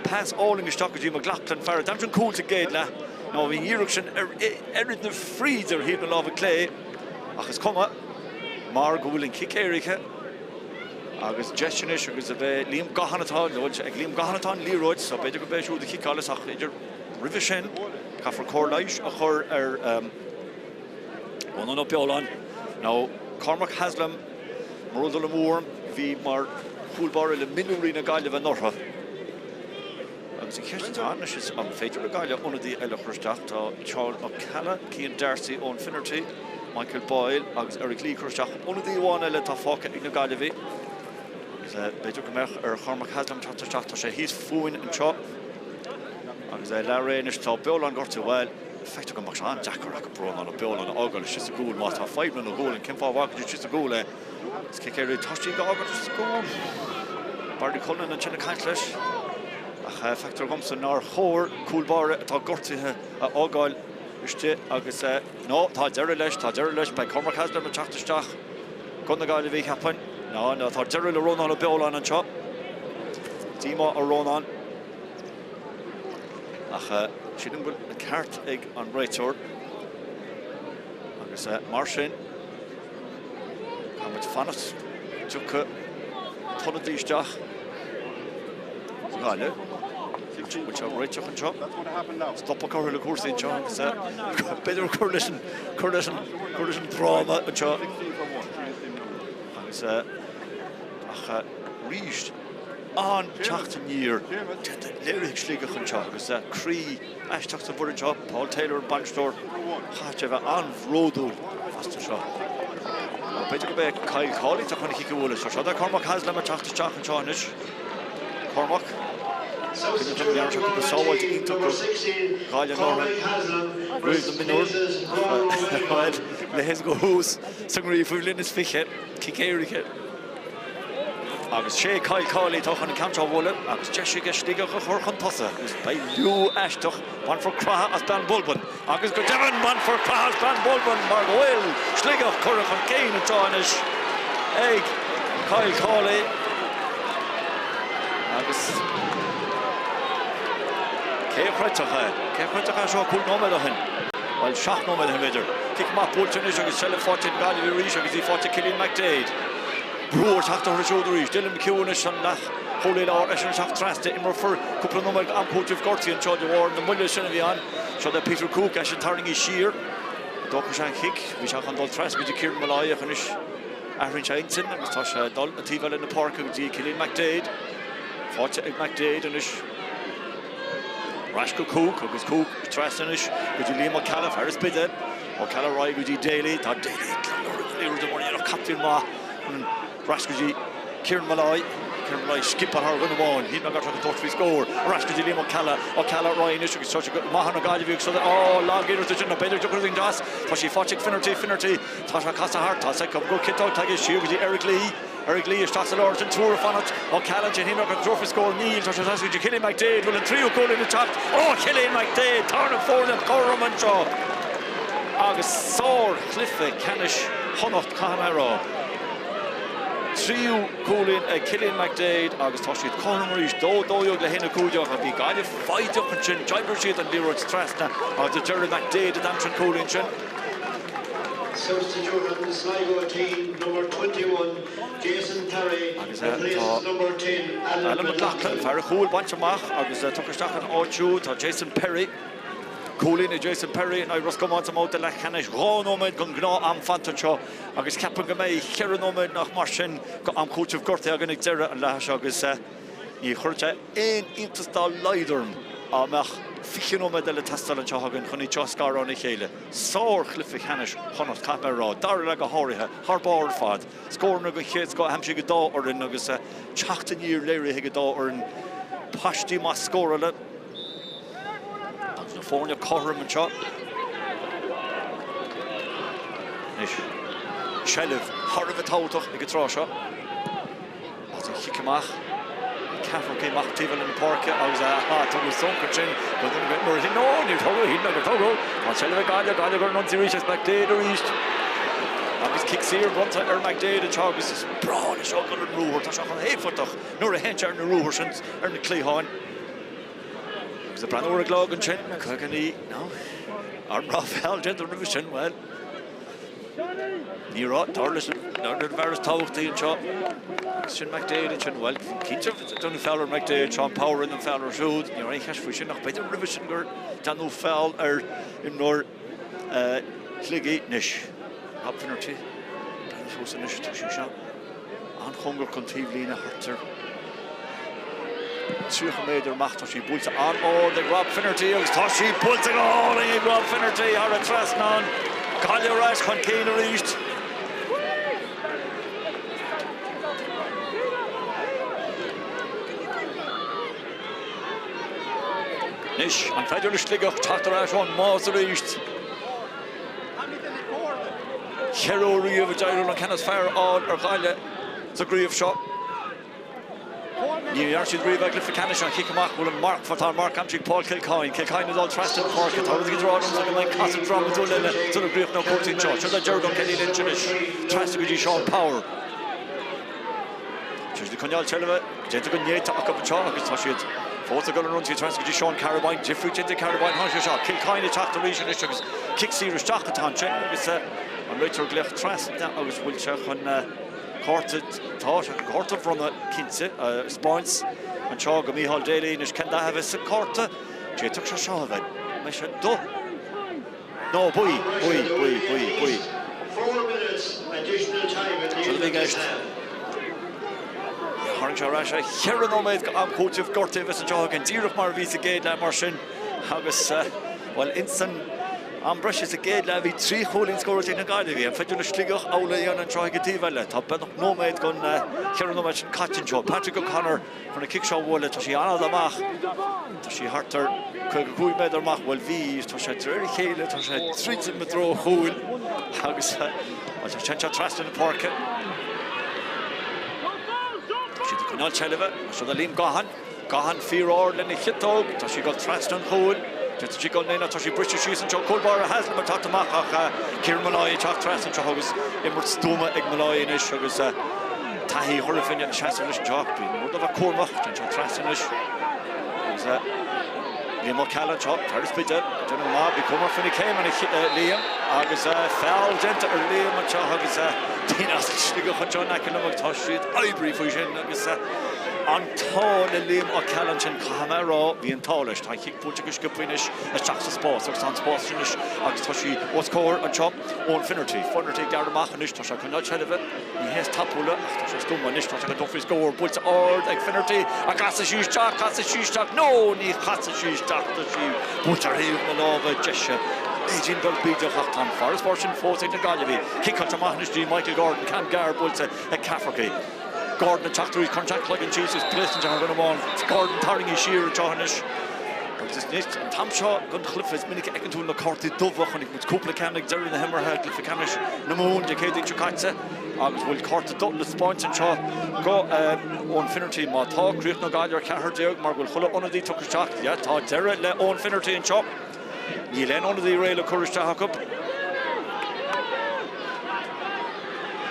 B: Pas álainn isteach go dtí McLaughlin, fear a d'aimsigh an cúl sa gcéad leath. Nó bhí an iarracht sin ar oiread na fríde ar thaobh na láimhe clé ach is cuma mar go bhfuil an cic éirice agus deis anois agus a bheith Liam Gaughan atá ag Liam Gaughan atá an liathróid so b'fhéidir go mbeidh siúd a chiceáil ach idir roimhe sin caithfear cóir leighis a chur ar Rónán Ó Beoláin nó Cormac Haslam mura bhfuil dul amú orm bhí mar chúl báire le mionúirí na Gaillimhe anuraidh. Agus an cheist atá anois is an féidir le Gaillimh ionadaí eile a chur isteach? Tá Seán Ó Ceallaigh, Cian D'Arcy, Eoin Finnerty, Michael Boyle agus Eric Lee curtha isteach. Ionadaí amháin eile atá fágtha ag na Gaillimhigh agus b'fhéidir go mbeadh ar Chormac Haslam teacht isteach. Tá sé thíos fúinn anseo agus é leath réidh anois. Tá Beolán gortaithe. Bhuel, feictear go mbeadh sé an-deacair acu Rónán Ó Beoláin a fhágáil istigh sa gcúl má tá fadhbanna ina ghualainn. Cén fáth a bhfágfaidís istigh sa gcúl é? Is cic éirice tá siad á fhágáil sa gcúl. Barry Cullinan ansin ag caint leis. Ach feictear dhomsa nár chóir cúl báire atá gortaithe a fhágáil istigh agus nó tá deireadh leis, tá deireadh leis. Beidh Cormac Haslam ag teacht isteach do na Gaillimhigh, cheapfainn. Ná, ná, tá deireadh le Rónán Ó Beoláin anseo. Díomá ar Rónán. Ach sílim go bhfuil an ceart ag an réiteoir. Agus mar sin. Caithfidh muid fanacht go dtiocfaidh an t-ionadaí isteach do Ghaillimh. Bhfuil sé réiteach anseo? Stop curtha le cúrsaí anseo agus b'fhéidir cur leis an cur leis an cur leis an dráma anseo. Agus ach arís an-teacht aniar léirithe ag Sligeach anseo agus croí aisteach sa bhfoireann seo, Paul Taylor an bainisteoir, chaithfeadh sé a bheith an-bhródúil astu seo. B'fhéidir go mbeidh Kyle Cawley atá chun a chic a bhualadh. Seo é Cormac Haslam ag teacht isteach anseo anois. Cormac. Cuimhnigh go ndearna sé cúpla sábháilt iontach do Ghaillimh anuraidh roimh na mionúir. Bhuel, le his go thuas sa nGaillimh faoi bhliain is 20, cic éirice. Agus sé Kyle Cawley atá chun an ceann seo a bhualadh agus deis aige Sligeach a chur chun tosaigh agus beidh liú aisteach, bainfear croitheadh as Beann Bulban agus go deimhin bainfear croitheadh as Beann Bulban mar go bhfuil Sligeach curtha chun cinn anseo anois ag Kyle Cawley agus cé a chreidfeadh é? Cé a chreidfeadh é seo 5 nóiméad ó shin? Bhuel, 7 nóiméad ó shin b'fhéidir. Cic amach buailte anois agus seilbh faighte ag Gaillimh arís agus í faighte ag Cillian McDaid. Brú ag teacht orthu siúd arís. Dylan McHugh anois an leathchúlaí láir, eisean ag teacht trasna. Imreofar cúpla nóiméad am cúitimh gortaithe anseo de bharr na moille sin a bhí ann. Seo é Peter Cooke, eisean tarraingthe siar. D'fhógair sé an chic. Bhí sé chun dul trasna go dtí Kieran Molloy ach anois athraíonn sé intinn agus tá sé ag dul an taobh eile na páirce go dtí Cillian McDaid. Faighte ag McDaid anois. Ar ais go Cooke agus Cooke trasna anois go dtí Liam Ó Ceallaigh, fear an Spidéil. Ó Ceallaigh ar aghaidh go dtí Daly. Tá Daly ag lorg an liathróid mar dhéanamh captaen maith. Ar ais go dtí Kieran Molloy. Kieran Molloy sciobtha thar dhuine amháin. Shíl mé go raibh sé chun tabhairt faoi scór. Ar ais go dtí Liam Ó Ceallaigh. Ó Ceallaigh ar aghaidh anois agus tá sé go maith na Gaillimhe agus á lag-iarracht ansin nó b'fhéidir go dtiocfaidh an deas. Tá sí faighte ag Finnerty. Finnerty. Tá sé casadh thart. Tá sé go ciotóg aige siar go dtí Eric Lee. Eric Lee isteach sa lár ansin triúr ag fanacht. Ó Ceallaigh ansin shíl mé go dtabharfaí scór. Níl. Tá sé trasna go dtí Cillian McDaid. Bhfuil an tríú cúilín ag teacht? Ó Cillian McDaid! Tá na foirne cothrom anseo agus sár-chluiche ceannais Chonnacht caithfidh mé a rá. Tríú cúilín ag Cillian McDaid agus tá siad cothrom arís. 2, 12 le 1, 15 ach bhí Gaillimh foighdeach ansin. D'oibrigh siad an liathróid trasna agus ar deireadh McDaid a d'aimsigh an cúilín sin.
C: Substitution Sligo team number 21 Jason Perry
B: Agus tá
C: replaces number 10 Alan
B: Alan McLaughlin,
C: McLaughlin.
B: fear an chúil bainte amach agus tugtha isteach ina áit siúd tá Jason Perry. Cúilín ag Jason Perry in aghaidh Ros Comáin sa mbabhta leathcheannais. 2 nóiméad den ghnáth-am fanta anseo agus ceapaim go mbeidh cheithre nóiméad nach mar sin go am cúitimh gortaithe againn ag deireadh an leatha seo agus ní chuirfeadh sé aon iontas dá laghad orm dá mbeadh 20 nóiméad eile ag teastáil anseo againn chun iad seo a scaradh óna chéile. Sár-chluiche ceannais Chonnacht, caithfidh mé a rá. Dara leath go háirithe, thar barr ar fad. Scóranna den chéad scoth aimsithe ag an dá fhoireann agus teacht aniar léirithe ag an dá fhoireann. Paistí maith scórála agus na foirne cothrom anseo. Anois, seilbh thar a bheith tábhachtach ag an tráth seo. As an chic amach, an ceathrú céim amach taobh eile na páirce agus tugadh sonc ansin go nuair a nó Tógadh, shíl mé gur tógadh. Tá an tseilbh ag Gaillimh, Gaillimh ar an ionsaí arís agus McDaid arís. Agus cic saor bronnta ar McDaid anseo agus is breá leis seo dul ar an ruathar. Tá sé chomh héifeachtach nuair a théann sé ar na ruathair sin ar na cliatháin. Agus ag breathnú ar an gclog ansin, 59, no, an raibh feall déanta roimhe sin, bhuel, ní raibh, dar leis an bhfear is tábhachtaí anseo, agus sin McDaid ansin, bhuel, cinnte déanadh feall ar McDaid, Seán Power a rinne an feall air siúd, ní raibh aon cheist faoi sin, ach b'fhéidir roimhe sin gur déanadh feall ar imreoir Shligigh anois. Rob Finnerty, breathnú suas anois, tá sé seo. An-chóngarach don taobhlíne thart ar 30 méadar amach. Tá sí buailte an-ard ag Rob Finnerty agus tá sí buailte go hálainn ag Rob Finnerty thar an trasnán. Gaillimh ar ais chun cinn arís. Anois, an féidir le Sligeach teacht ar ais ón mbás arís? Cheithre huair riamh a d'éirigh leo an ceann is fearr a fháil ar Ghaillimh sa gcraobh seo. Ní dhearna siad riamh i gcluiche ceannais an chic amach bhfuil an marc tá an marc aimsithe ag Paul Kilcoyne. Kilcoyne ag dul trasna na páirce. Tá rud éigin ag rá liomsa go mbeidh casadh drámatúil eile sula gcríochnóidh cúrsaí anseo. Seo é Gerard O'Kelly Lynch anois trasna go dtí Seán Power. Tá siad ag coinneáil seilbhe. Déanta go néata acu anseo agus tá siad fós ag dul ar an ionsaí trasna go dtí Seán Carrabine. Difríocht déanta ag Carrabine. Tháinig sé seo. Kilcoyne ag teacht arís anois agus cic saor isteach atá ansin agus an réiteoir ag glaoch trasna agus bhfuil sé chun cárta, tá sé chun cárta a bhronnadh cinnte, a 'speáint anseo go Micheál Daly anois. Cén dath a bheas an cárta? D'fhéadfadh sé seo a bheith. An mbeidh sé dubh? No, buí, buí, buí, buí, buí. Seo a bhí i gceist. Tharraing sé ar ais é. Cheithre nóiméad go am cúitimh. Gortaithe a bheas anseo againn díreach mar a bhí sa gcéad leath mar sin agus, bhuel, ins an am breise sa gcéad leath bhí 3 chúilín scóráilte ag na Gaillimhigh. An féidir le Sligeach amhlaidh a dhéanamh anseo ag an taobh eile? Tá beagnach nóiméad den cheithre nóiméad sin caite anseo. Patrick O'Connor chun an cic seo a bhualadh. Tá sí an-fhada amach. Tá sí thart ar 55 méadar amach. Bhuel, bhí, tá sé de réir a chéile, tá sé ag druidim i dtreo an chúil agus, bhuel, tá sé anseo trasna na páirce. Tá siad ag coinneáil seilbhe. Seo do Liam Gaughan. Gaughan fíor-ard lena chiotóg. Tá sí ag dul trasna an chúil. D'fhéadfadh sí dul in aon áit. Tá sí briste síos anseo. Cúl báire Haslam ag teacht amach ach Kieran Molloy ag teacht trasna anseo agus imirt stuama ag Molloy anois agus taithí Chora Finne ag seasamh leis anseo. Bíonn rud a bheith cúramach. Téann sé trasna anois agus Liam Ó Ceallaigh anseo. Fear an Spidéil. Déanamh go maith. Bí cúramach faoi na céimeanna Liam agus feall déanta ar Liam anseo agus daoine as Sligeach anseo in aice liom agus tá siad oibrithe faoi sin agus An t-ádh le Liam Ó Ceallaigh ansin, caithfidh mé a rá, bhí an t-ádh leis. Tá an chic buailte go sciobtha anois isteach sa spás agus tá an spás sin anois agus tá sí os comhair anseo Eoin Finnerty. Finnerty ag gearradh amach anois, tá sé ag coinneáil seilbhe, ní hé is tapúla ach tá sé stuama anois, tá sé chun dul faoi scór, buailte ard ag Finnerty an gcasfaidh sí isteach, casfaidh sí isteach, no, ní chasfaidh sí isteach, tá sí buailte ar thaobh na láimhe deise. B'fhéidir beag bídeach ach tá an farasbarr sin fós ag na Gaillimhigh. Ciceáilte amach anois go dtí Michael Gordon, ceann gearr buailte ag Cafferkey. Gordon ag teacht arís, cuireann sé an cloigeann síos agus pléascann sé thar dhuine amháin. Gordon tarraingthe siar anseo anois. Agus is anois an t-am seo den chluiche is minic a fheiceann tú na cártaí dubha. Chonaic muid cúpla ceann ag deireadh na himeartha i gcluiche ceannais na Mumhan Dé Céadaoin seo caite agus bhfuil cárta dubh le 'speáint anseo go Eoin Finnerty. Má tá, críochnóidh Gaillimh ar 14 mar go bhfuil chuile ionadaí tugtha isteach. Yeah, tá deireadh le Eoin Finnerty anseo. Níl aon ionadaí réidh le cur isteach acu.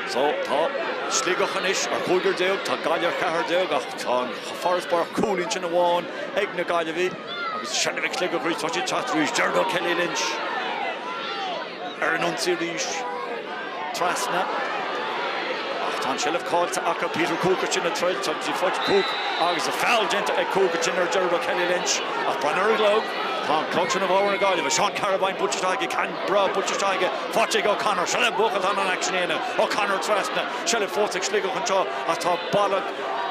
B: So, tá Sligeach anois ar 15, tá Gaillimh ar 14 ach tá an farasbarr cúilín sin amháin ag na Gaillimhigh agus seilbh ag Sligeach arís, tá siad ag teacht arís, Gerard O'Kelly Lynch ar an ionsaí arís, trasna ach tá an tseilbh caillte acu, Peter Cooke ansin ag troid, tá sí faighte Cooke agus a feall déanta ag Cooke ansin ar Gerard O'Kelly Lynch ach breathnaigh ar an gclog, tá an clog sin i bhfabhar na Gaillimhe, Seán Carrabine buailte isteach aige, ceann breá buailte isteach aige, faighte ag O'Connor, seo le buachaill atá in ann aicsean a dhéanamh, O'Connor trasna, seilbh fós ag Sligeach anseo ach tá balla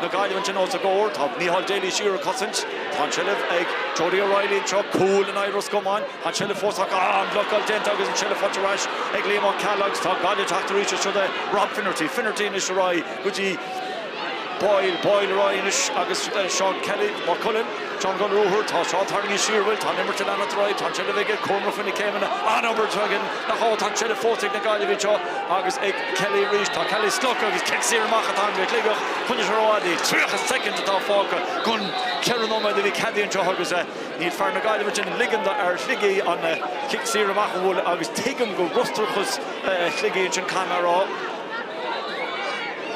B: na Gaillimhe ansin os a gcomhair, tá Micheál Daly siar ag cosaint, tá an tseilbh ag Jody O'Reilly anseo, cúl in aghaidh Ros Comáin. An tseilbh fós acu. Ah, an bhlocáil déanta agus an tseilbh faighte ar ais ag Liam Ó Ceallaigh agus tá Gaillimh ag teacht arís. Siod é Rob Finnerty. Finnerty anois ar aghaidh go dtí Boyle. Boyle ar aghaidh anois agus Seán Kelly, Maigh Cuilinn. Seán ag dul ar ruathar, tá Seán tarraingthe siar, bhuel, tá an imirt ag leanacht ar aghaidh, tá an tseilbh aige, cúramach faoi na céimeanna, an-obair anseo aige, nach ea, tá an tseilbh fós ag na Gaillimhigh anseo agus ag Kelly arís, tá Kelly slogtha agus cic saor amach atá ann do Shligeach, coinnigh sé rófhada í, 30 soicind atá fágtha gon 4 nóiméad a bhí ceadaithe anseo agus níl fear na Gaillimhe ansin ag ligean do fhear Shligigh an cic saor amach a bhualadh agus tuigim go bhfrustrachas Shligigh ansin, caithfidh mé a rá.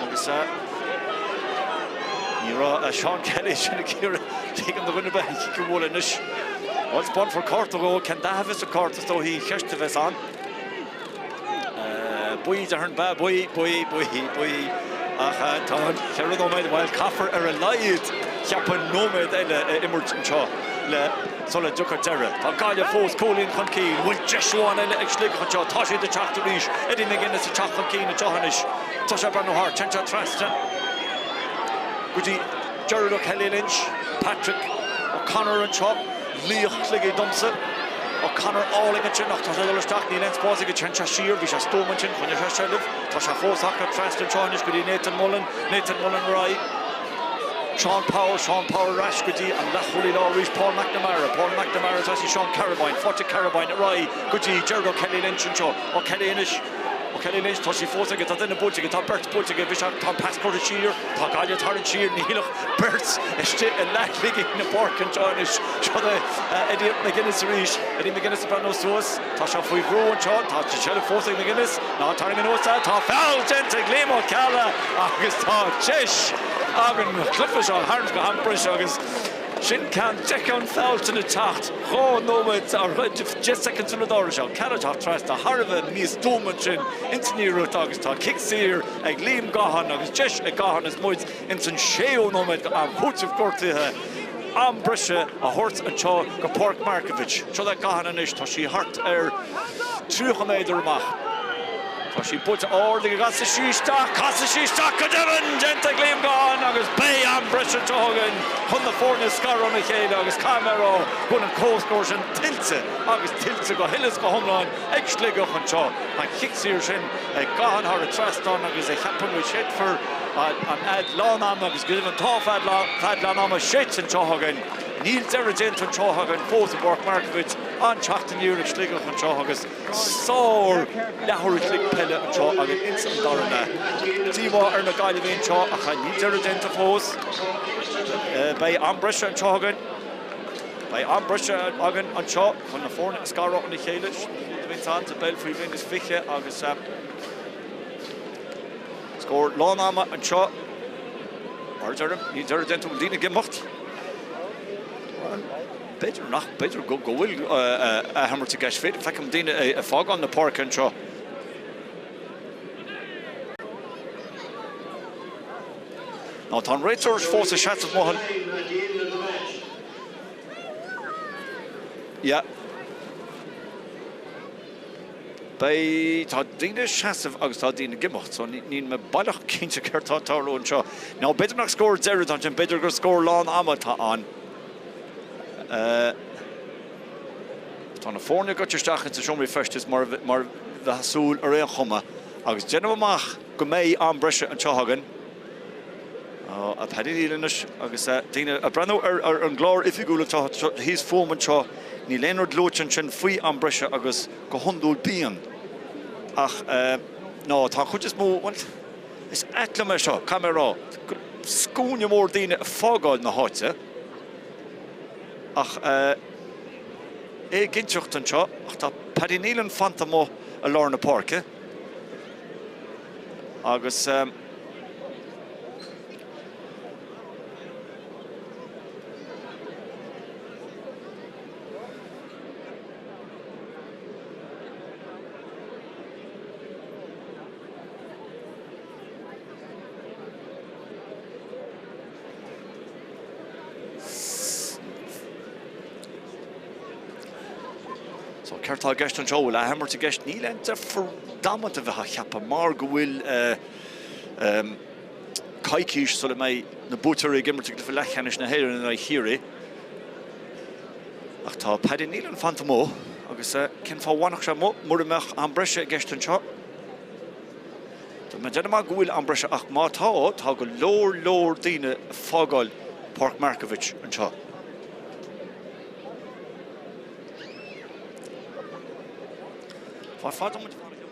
B: Agus ní raibh Seán Kelly sin ag iarraidh ligean do dhuine ar bith an chic a bhualadh anois. Bhuel, spáinfear cárta dhó. Cén dath a bheas an cárta is dóichí an cheist a bheas ann. Buí, déarfainn, ba buí, buí, buí, buí. Ach tá 4 nóiméad, bhuel, caithfear ar a laghad, cheapfainn, nóiméad eile a imirt anseo le sula dtiocfaidh deireadh. Tá Gaillimh fós cúilín chun cinn. Bhfuil deis amháin eile ag Sligeach anseo? Tá siad ag teacht arís. Eddie McGuinness ag teacht chun cinn anseo anois. Tá sé ag breathnú thart. Téann sé trasna go dtí Gerard O'Kelly Lynch. Patrick O'Connor anseo. Laoch Shligigh domsa. O'Connor álainn ansin ach tá sé ag dul isteach. Níl aon spás aige. Téann sé siar. Bhí sé stuama ansin. Choinnigh sé seilbh. Tá sé fós acu trasna anseo anois go dtí Nathan Mullen. Nathan Mullen ar aghaidh. Seán Power, Seán Power ar ais go dtí an leathchúlaí láir arís, Paul McNamara, Paul McNamara trasna Seán Carabine, faighte Carabine ar aghaidh go dtí Gerard O'Kelly Lynch anseo, O'Kelly anois, O'Kelly Lynch, tá sí fós aige, tá duine buailte aige, tá beirt buailte aige, bhí sé, tá an pas curtha siar, tá Gaillimh ag tarraingt siar, níl ach beirt istigh i leath Shligigh na páirce anseo anois, seo é Eddie McGuinness arís, Eddie McGuinness ag breathnú suas, tá sé faoi bhrú anseo, tá an tseilbh fós ag McGuinness, ná tarraing anuas é, tá feall déanta ag Liam Ó Ceallaigh agus tá deis againn an cluiche seo a tharraingt go ham breise agus sin ceann d'fheicfeá an feall sin ag teacht 2 nóiméad or 10 soicind sula dtarla sé. Ceallaigh ag teacht trasna thar a bheith místuama ansin ins an iarracht agus tá cic saor ag Liam Gaughan agus deis ag Gaughan is muid ins an séú nóiméad go am cúitimh gortuithe am breise a thabhairt anseo go Páirc Markievicz. Seo le Gaughan anois, tá sí thart ar 30 méadar amach. Tá sí buailte ard aige, casfaidh sí isteach, casfaidh sí isteach go deimhin! Déanta ag Liam Gaughan agus beidh am breise anseo againn chun na foirne a scaradh óna chéile agus caithfidh mé a rá go bhfuil an comhscór sin tuillte agus tuillte go huile is go hiomlán ag Sligeach anseo. An chic saor sin ag Gaughan thar an trasnán agus cheapfainn go séidfear an fhead lán ama agus go deimhin tá fead lán ama séidte anseo againn. Níl deireadh déanta anseo againn fós i bPáirc Markievicz. An-teacht aniar ag Sligeach anseo agus Sár leathuair a chloig peile anseo againn ins an dara leath. Díomá ar na Gaillimhigh anseo ach níl deireadh déanta fós. Beidh am breise anseo againn. Beidh am breise againn anseo chun na foirne a scaradh óna chéile. Sin an rud a bhíonns ann sa bpeil faoi bhliain is 20 agus scór lán ama anseo. Mar a deirim, níl deireadh déanta, bhfuil daoine ag imeacht? B'fhéidir nach, b'fhéidir go bhfuil athimirt i gceist. Feicim daoine ag fágáil na páirce anseo. Ná tá an réiteoir fós ag seasamh amuigh. Yeah. Beidh, tá daoine ag seasamh agus tá daoine ag imeacht, so níl mé baileach cinnte céard tá ag tarlú anseo. Now b'fhéidir nach scór deiridh atá ansin, b'fhéidir gur scór lán ama atá ann. Tá na foirne goite isteach ins na seomraí feistis mar a bheifeá ag súil ar aon chuma agus déanaim amach go mbeidh am breise anseo againn. A Paddy Neal anois agus daoine ag breathnú ar an gclár oifigiúil atá thíos fúm anseo, níl aon rud luaite ansin faoi am breise agus go hiondúil bíonn ach ná tá an chuid is mó, bhuel, is ait liom é seo, caithfidh mé a rá, scuaine mór daoine ag fágáil na háite. Ach éiginnteacht anseo, ach tá Paddy Nealon fanta amuigh i lár na páirce agus. So céard tá i gceist anseo? Bhfuil athimirt i gceist? Níl aon deifir damanta a bheith á cheapadh mar go bhfuil coicís sula mbeidh na buaiteoirí ag imirt i gcluiche leathcheannais na hÉireann in aghaidh Chiarraí. Ach tá Paddy Nealon fanta amuigh agus cén fáth a bhfanfadh sé amuigh mura mbeadh am breise i gceist anseo? Tá mé ag déanamh amach go bhfuil am breise ach má tá, tá go leor leor daoine ag fágáil Páirc Markievicz anseo. Fad muid ag fanacht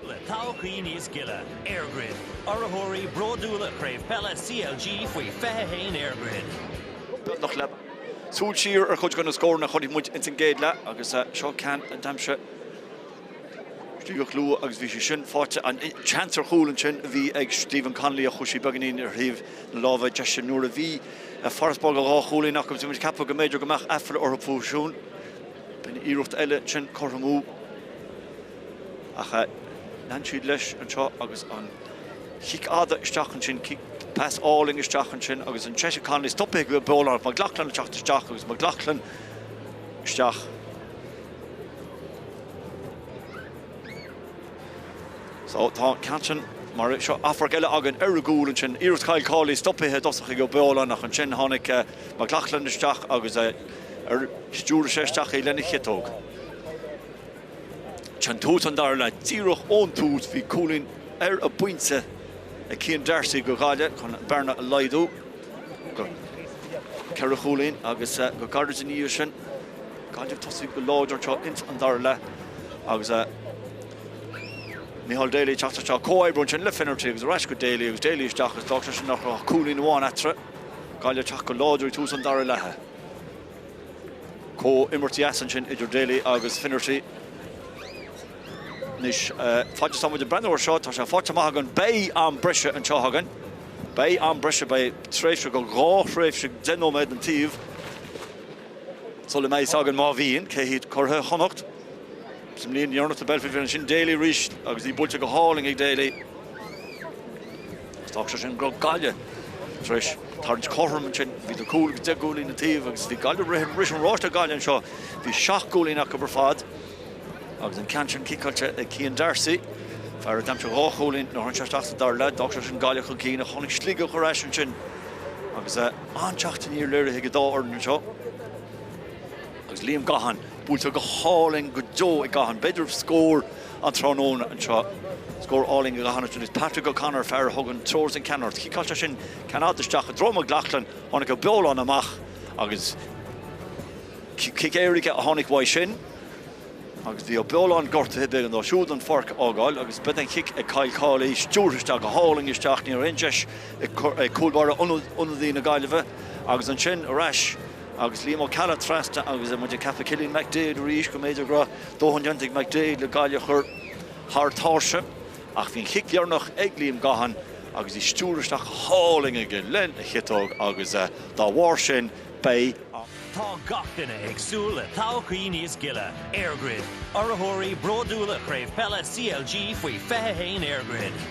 A: Le todhchaí níos gile, EirGrid, urraitheoirí bródúla Chraobh Peile CLG faoi 21 EirGrid.
B: Beagnach le súil siar ar chuid de na scóranna a chonaic muid ins an gcéad leath agus seo ceann a d'aimsigh Sligeach luath agus bhí sé sin faighte. An seans ar chúl ansin a bhí ag Stephen Connolly ach chuaigh sí beagáinín ar thaobh na láimhe deise nuair a bhí farasbarr de dhá chúilín acu agus bhí muid ag ceapadh go mb'fhéidir go mbeadh aiféala orthu fúthu siúd. B'in iarracht eile ansin curtha amú ach lean siad leis anseo agus an chic fhada isteach ansin, cic pas álainn isteach ansin agus an deis ag Connolly stoptha ag Ó Beoláin ach McLaughlin ag teacht isteach agus McLaughlin isteach. So tá an ceann sin mar seo amharc eile againn ar an gcúl ansin. Iarracht Kyle Cawley stoptha i dtosach ag Ó Beoláin ach ansin tháinig McLaughlin isteach agus stiúraigh sé isteach í lena chiotóg. Sin tús an dara leath. Díreach ón tús bhí cúilín ar an bpointe ag Cian D'Arcy do Ghaillimh chun an bearna a laghdú go ceithre chúilín agus go gairid ina dhiaidh sin Gaillimh ag tosú go láidir anseo ins an dara leath agus Micheál Daly ag teacht isteach, comhoibriú ansin le Finnerty agus ar ais go Daly agus Daly isteach agus d'fhág sé sin nach raibh ach cúilín amháin eatarthu. Gaillimh ag teacht go láidir ag tús an dara leatha. Comhimirt dheas ansin idir Daly agus Finnerty. Anois, fad is atá muid ag breathnú air seo, tá sé faighte amach againn, beidh am breise anseo againn. Beidh am breise, beidh tréimhse go dhá thréimhse 10 nóiméad an taobh. Sula mbeidh fhios againn má bhíonn, cé hiad curaidh Chonnacht sa mbliain dheireanach de Belfield ansin Daly arís agus í buailte go hálainn ag Daly. Agus d'fhág sé sin go raibh Gaillimh tar éis tarraingt cothrom ansin. Bhí idir cúl agus 10 gcúilín an taobh agus bhí Gaillimh rith an ráis le Gaillimh anseo. Bhí seacht gcúilín acu ar fad agus an ceann sin ciceáilte ag Cian D'Arcy, fear a d'aimsigh dhá chúilín nuair a tháinig sé isteach sa dara leath. D'fhág sé sin Gaillimh chun cinn ach tháinig Sligeach ar ais ansin agus an-teacht aniar léirithe ag an dá fhoireann anseo. Agus Liam Gaughan buailte go hálainn go deo ag Gaughan. B'fhéidir scór an tráthnóna anseo. Scór álainn ag Gaughan ansin agus Patrick O'Connor, fear a thugann treoir is an ceannaireacht. Chiceáil sé sin ceann fhada isteach i dtreo McLaughlin. Tháinig Ó Beoláin amach agus cic éirice a tháinig uaidh sin. Agus bhí Ó Beoláin gortaithe, b'éigean dó siúd an pháirc a fhágáil agus beidh an chic ag Kyle Cawley, stiúrtha isteach go hálainn isteach, ní raibh aon deis ag cúl báire ionadaí na Gaillimhe agus ansin ar ais agus Liam Ó Ceallaigh trasna agus muid ag ceapadh Cillian McDaid arís go mb'fhéidir go raibh dóthain déanta ag McDaid le Gaillimh a chur thar tairse ach bhí an chic dheireanach ag Liam Gaughan agus í stiúrtha isteach go hálainn aige lena chiotóg agus dá bharr sin beidh
A: Tá gach duine ag súil le todhchaí níos gile. EirGrid, urraitheoirí bródúla Chraobh Peile CLG faoi 21 EirGrid.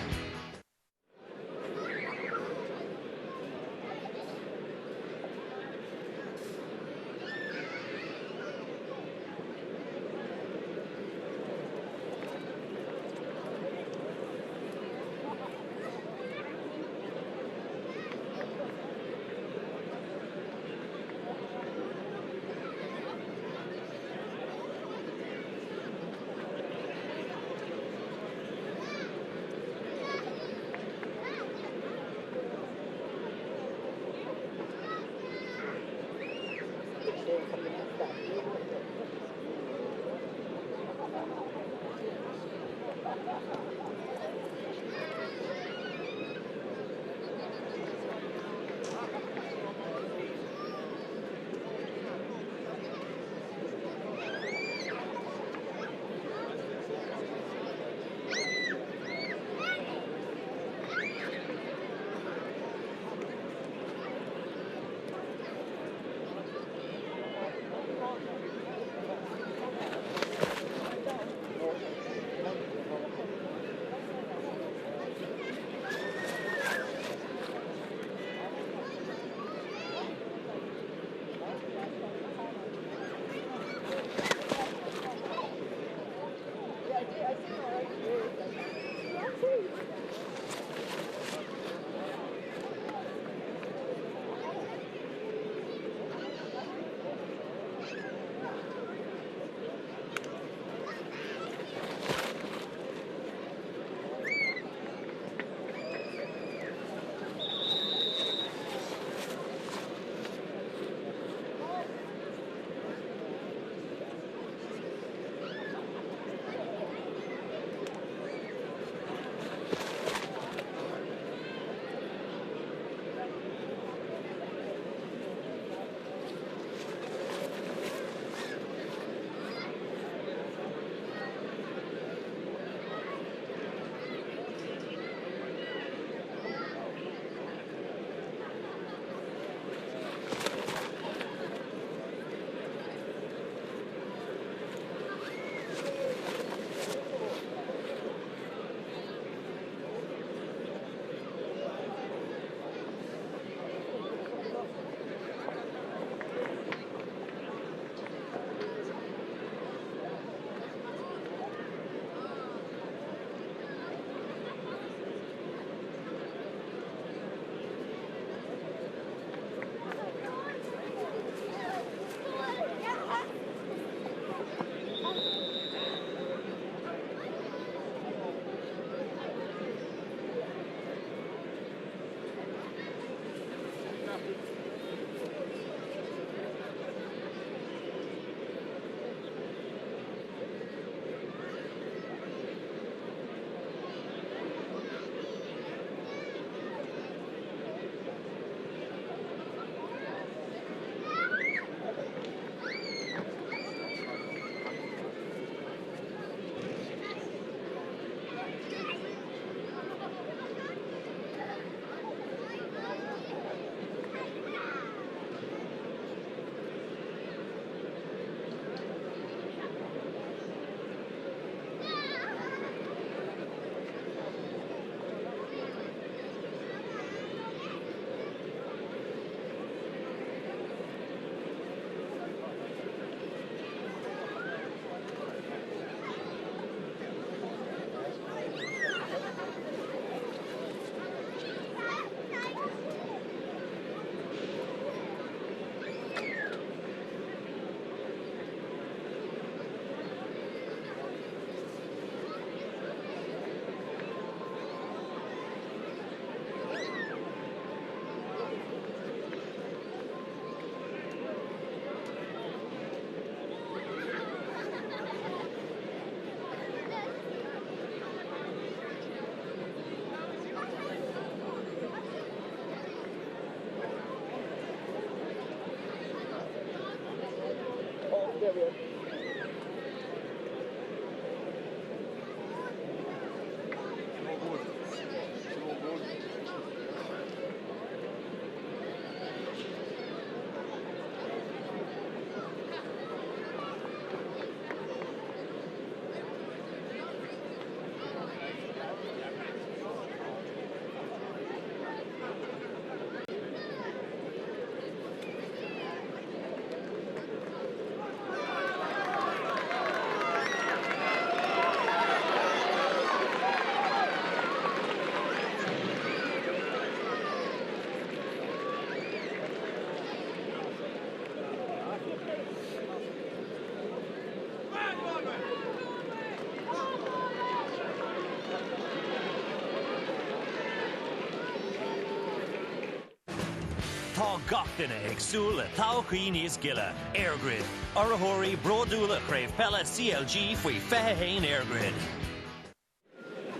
A: Tá gach duine ag súil le todhchaí níos gile. EirGrid, urraitheoirí bródúla Chraobh Peile CLG faoi 21 EirGrid.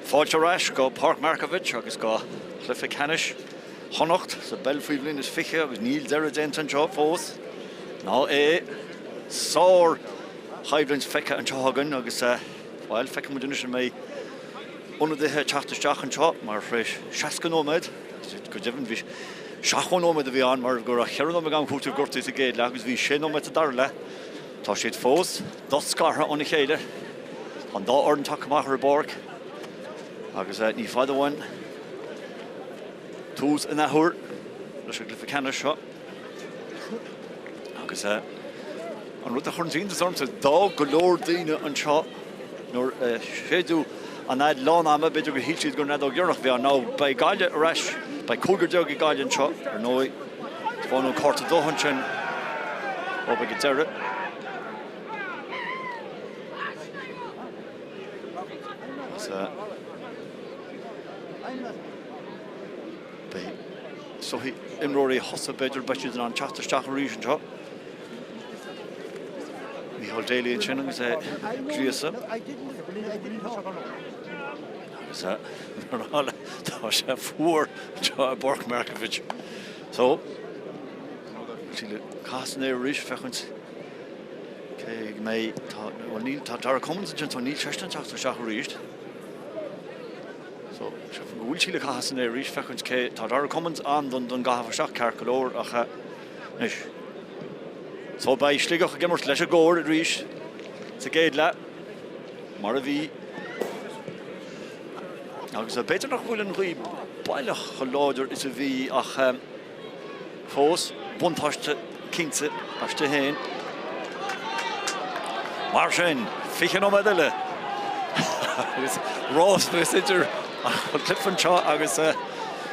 B: Fáilte ar ais go Páirc Markievicz agus go cluiche ceannais Chonnacht sa bpeil faoi bhliain is 20 agus níl deireadh déanta anseo fós ná é. Sár-choimhlint feicthe anseo againn agus, bhuel, feicfidh muid anois an mbeidh ionadaithe ag teacht isteach anseo mar tar éis 60 nóiméad, go deimhin bhí 70 nóiméad a bhí ann mar go raibh 4 nóiméad am cúitimh gortaithe sa gcéad leath agus bhí 6 nóiméad sa dara leath. Tá siad fós doscartha óna chéile. Tá an dá fhoireann tagtha amach ar an bpáirc agus ní fada uainn tús an athuair leis an gcluiche ceannais seo. Agus an rud a chuireann iontas ormsa, d'fhág go leor daoine anseo nuair a séideadh an fhead lán-ama, b'fhéidir gur shíl siad gur an fheadóg dheireanach a bhí ann. Now beidh Gaillimh ar ais, beidh cúigear déag ag Gaillimh anseo, ar ndóigh. Baineadh an cárta dubh ansin dóibh ag an deireadh. Agus beidh so imreoirí thosaigh, b'fhéidir, beidh siad in ann teacht isteach arís anseo. Micheál Daly ansin agus é ag gríosadh. Agus tá sé fuar anseo i bPáirc Markievicz. So, siad le caitheamh san aer arís féachaint cé go mbeidh, tá, bhuel níl, tá Dara Cummins ansin, so níl seisean ag teacht isteach arís. So, go bhfuil sí le caitheamh san aer arís, féachaint cé, tá Dara Cummins ann don don gcaitheamh isteach ceart go leor ach anois. So beidh Sligeach ag imirt leis an gcóir arís sa gcéad leath, mar a bhí. Agus b'fhéidir nach bhfuil an ghaoth baileach chomh láidir is a bhí ach fós, buntáiste cinnte aisti féin. Mar sin, 20 nóiméad eile agus rás níos idir an cluiche anseo agus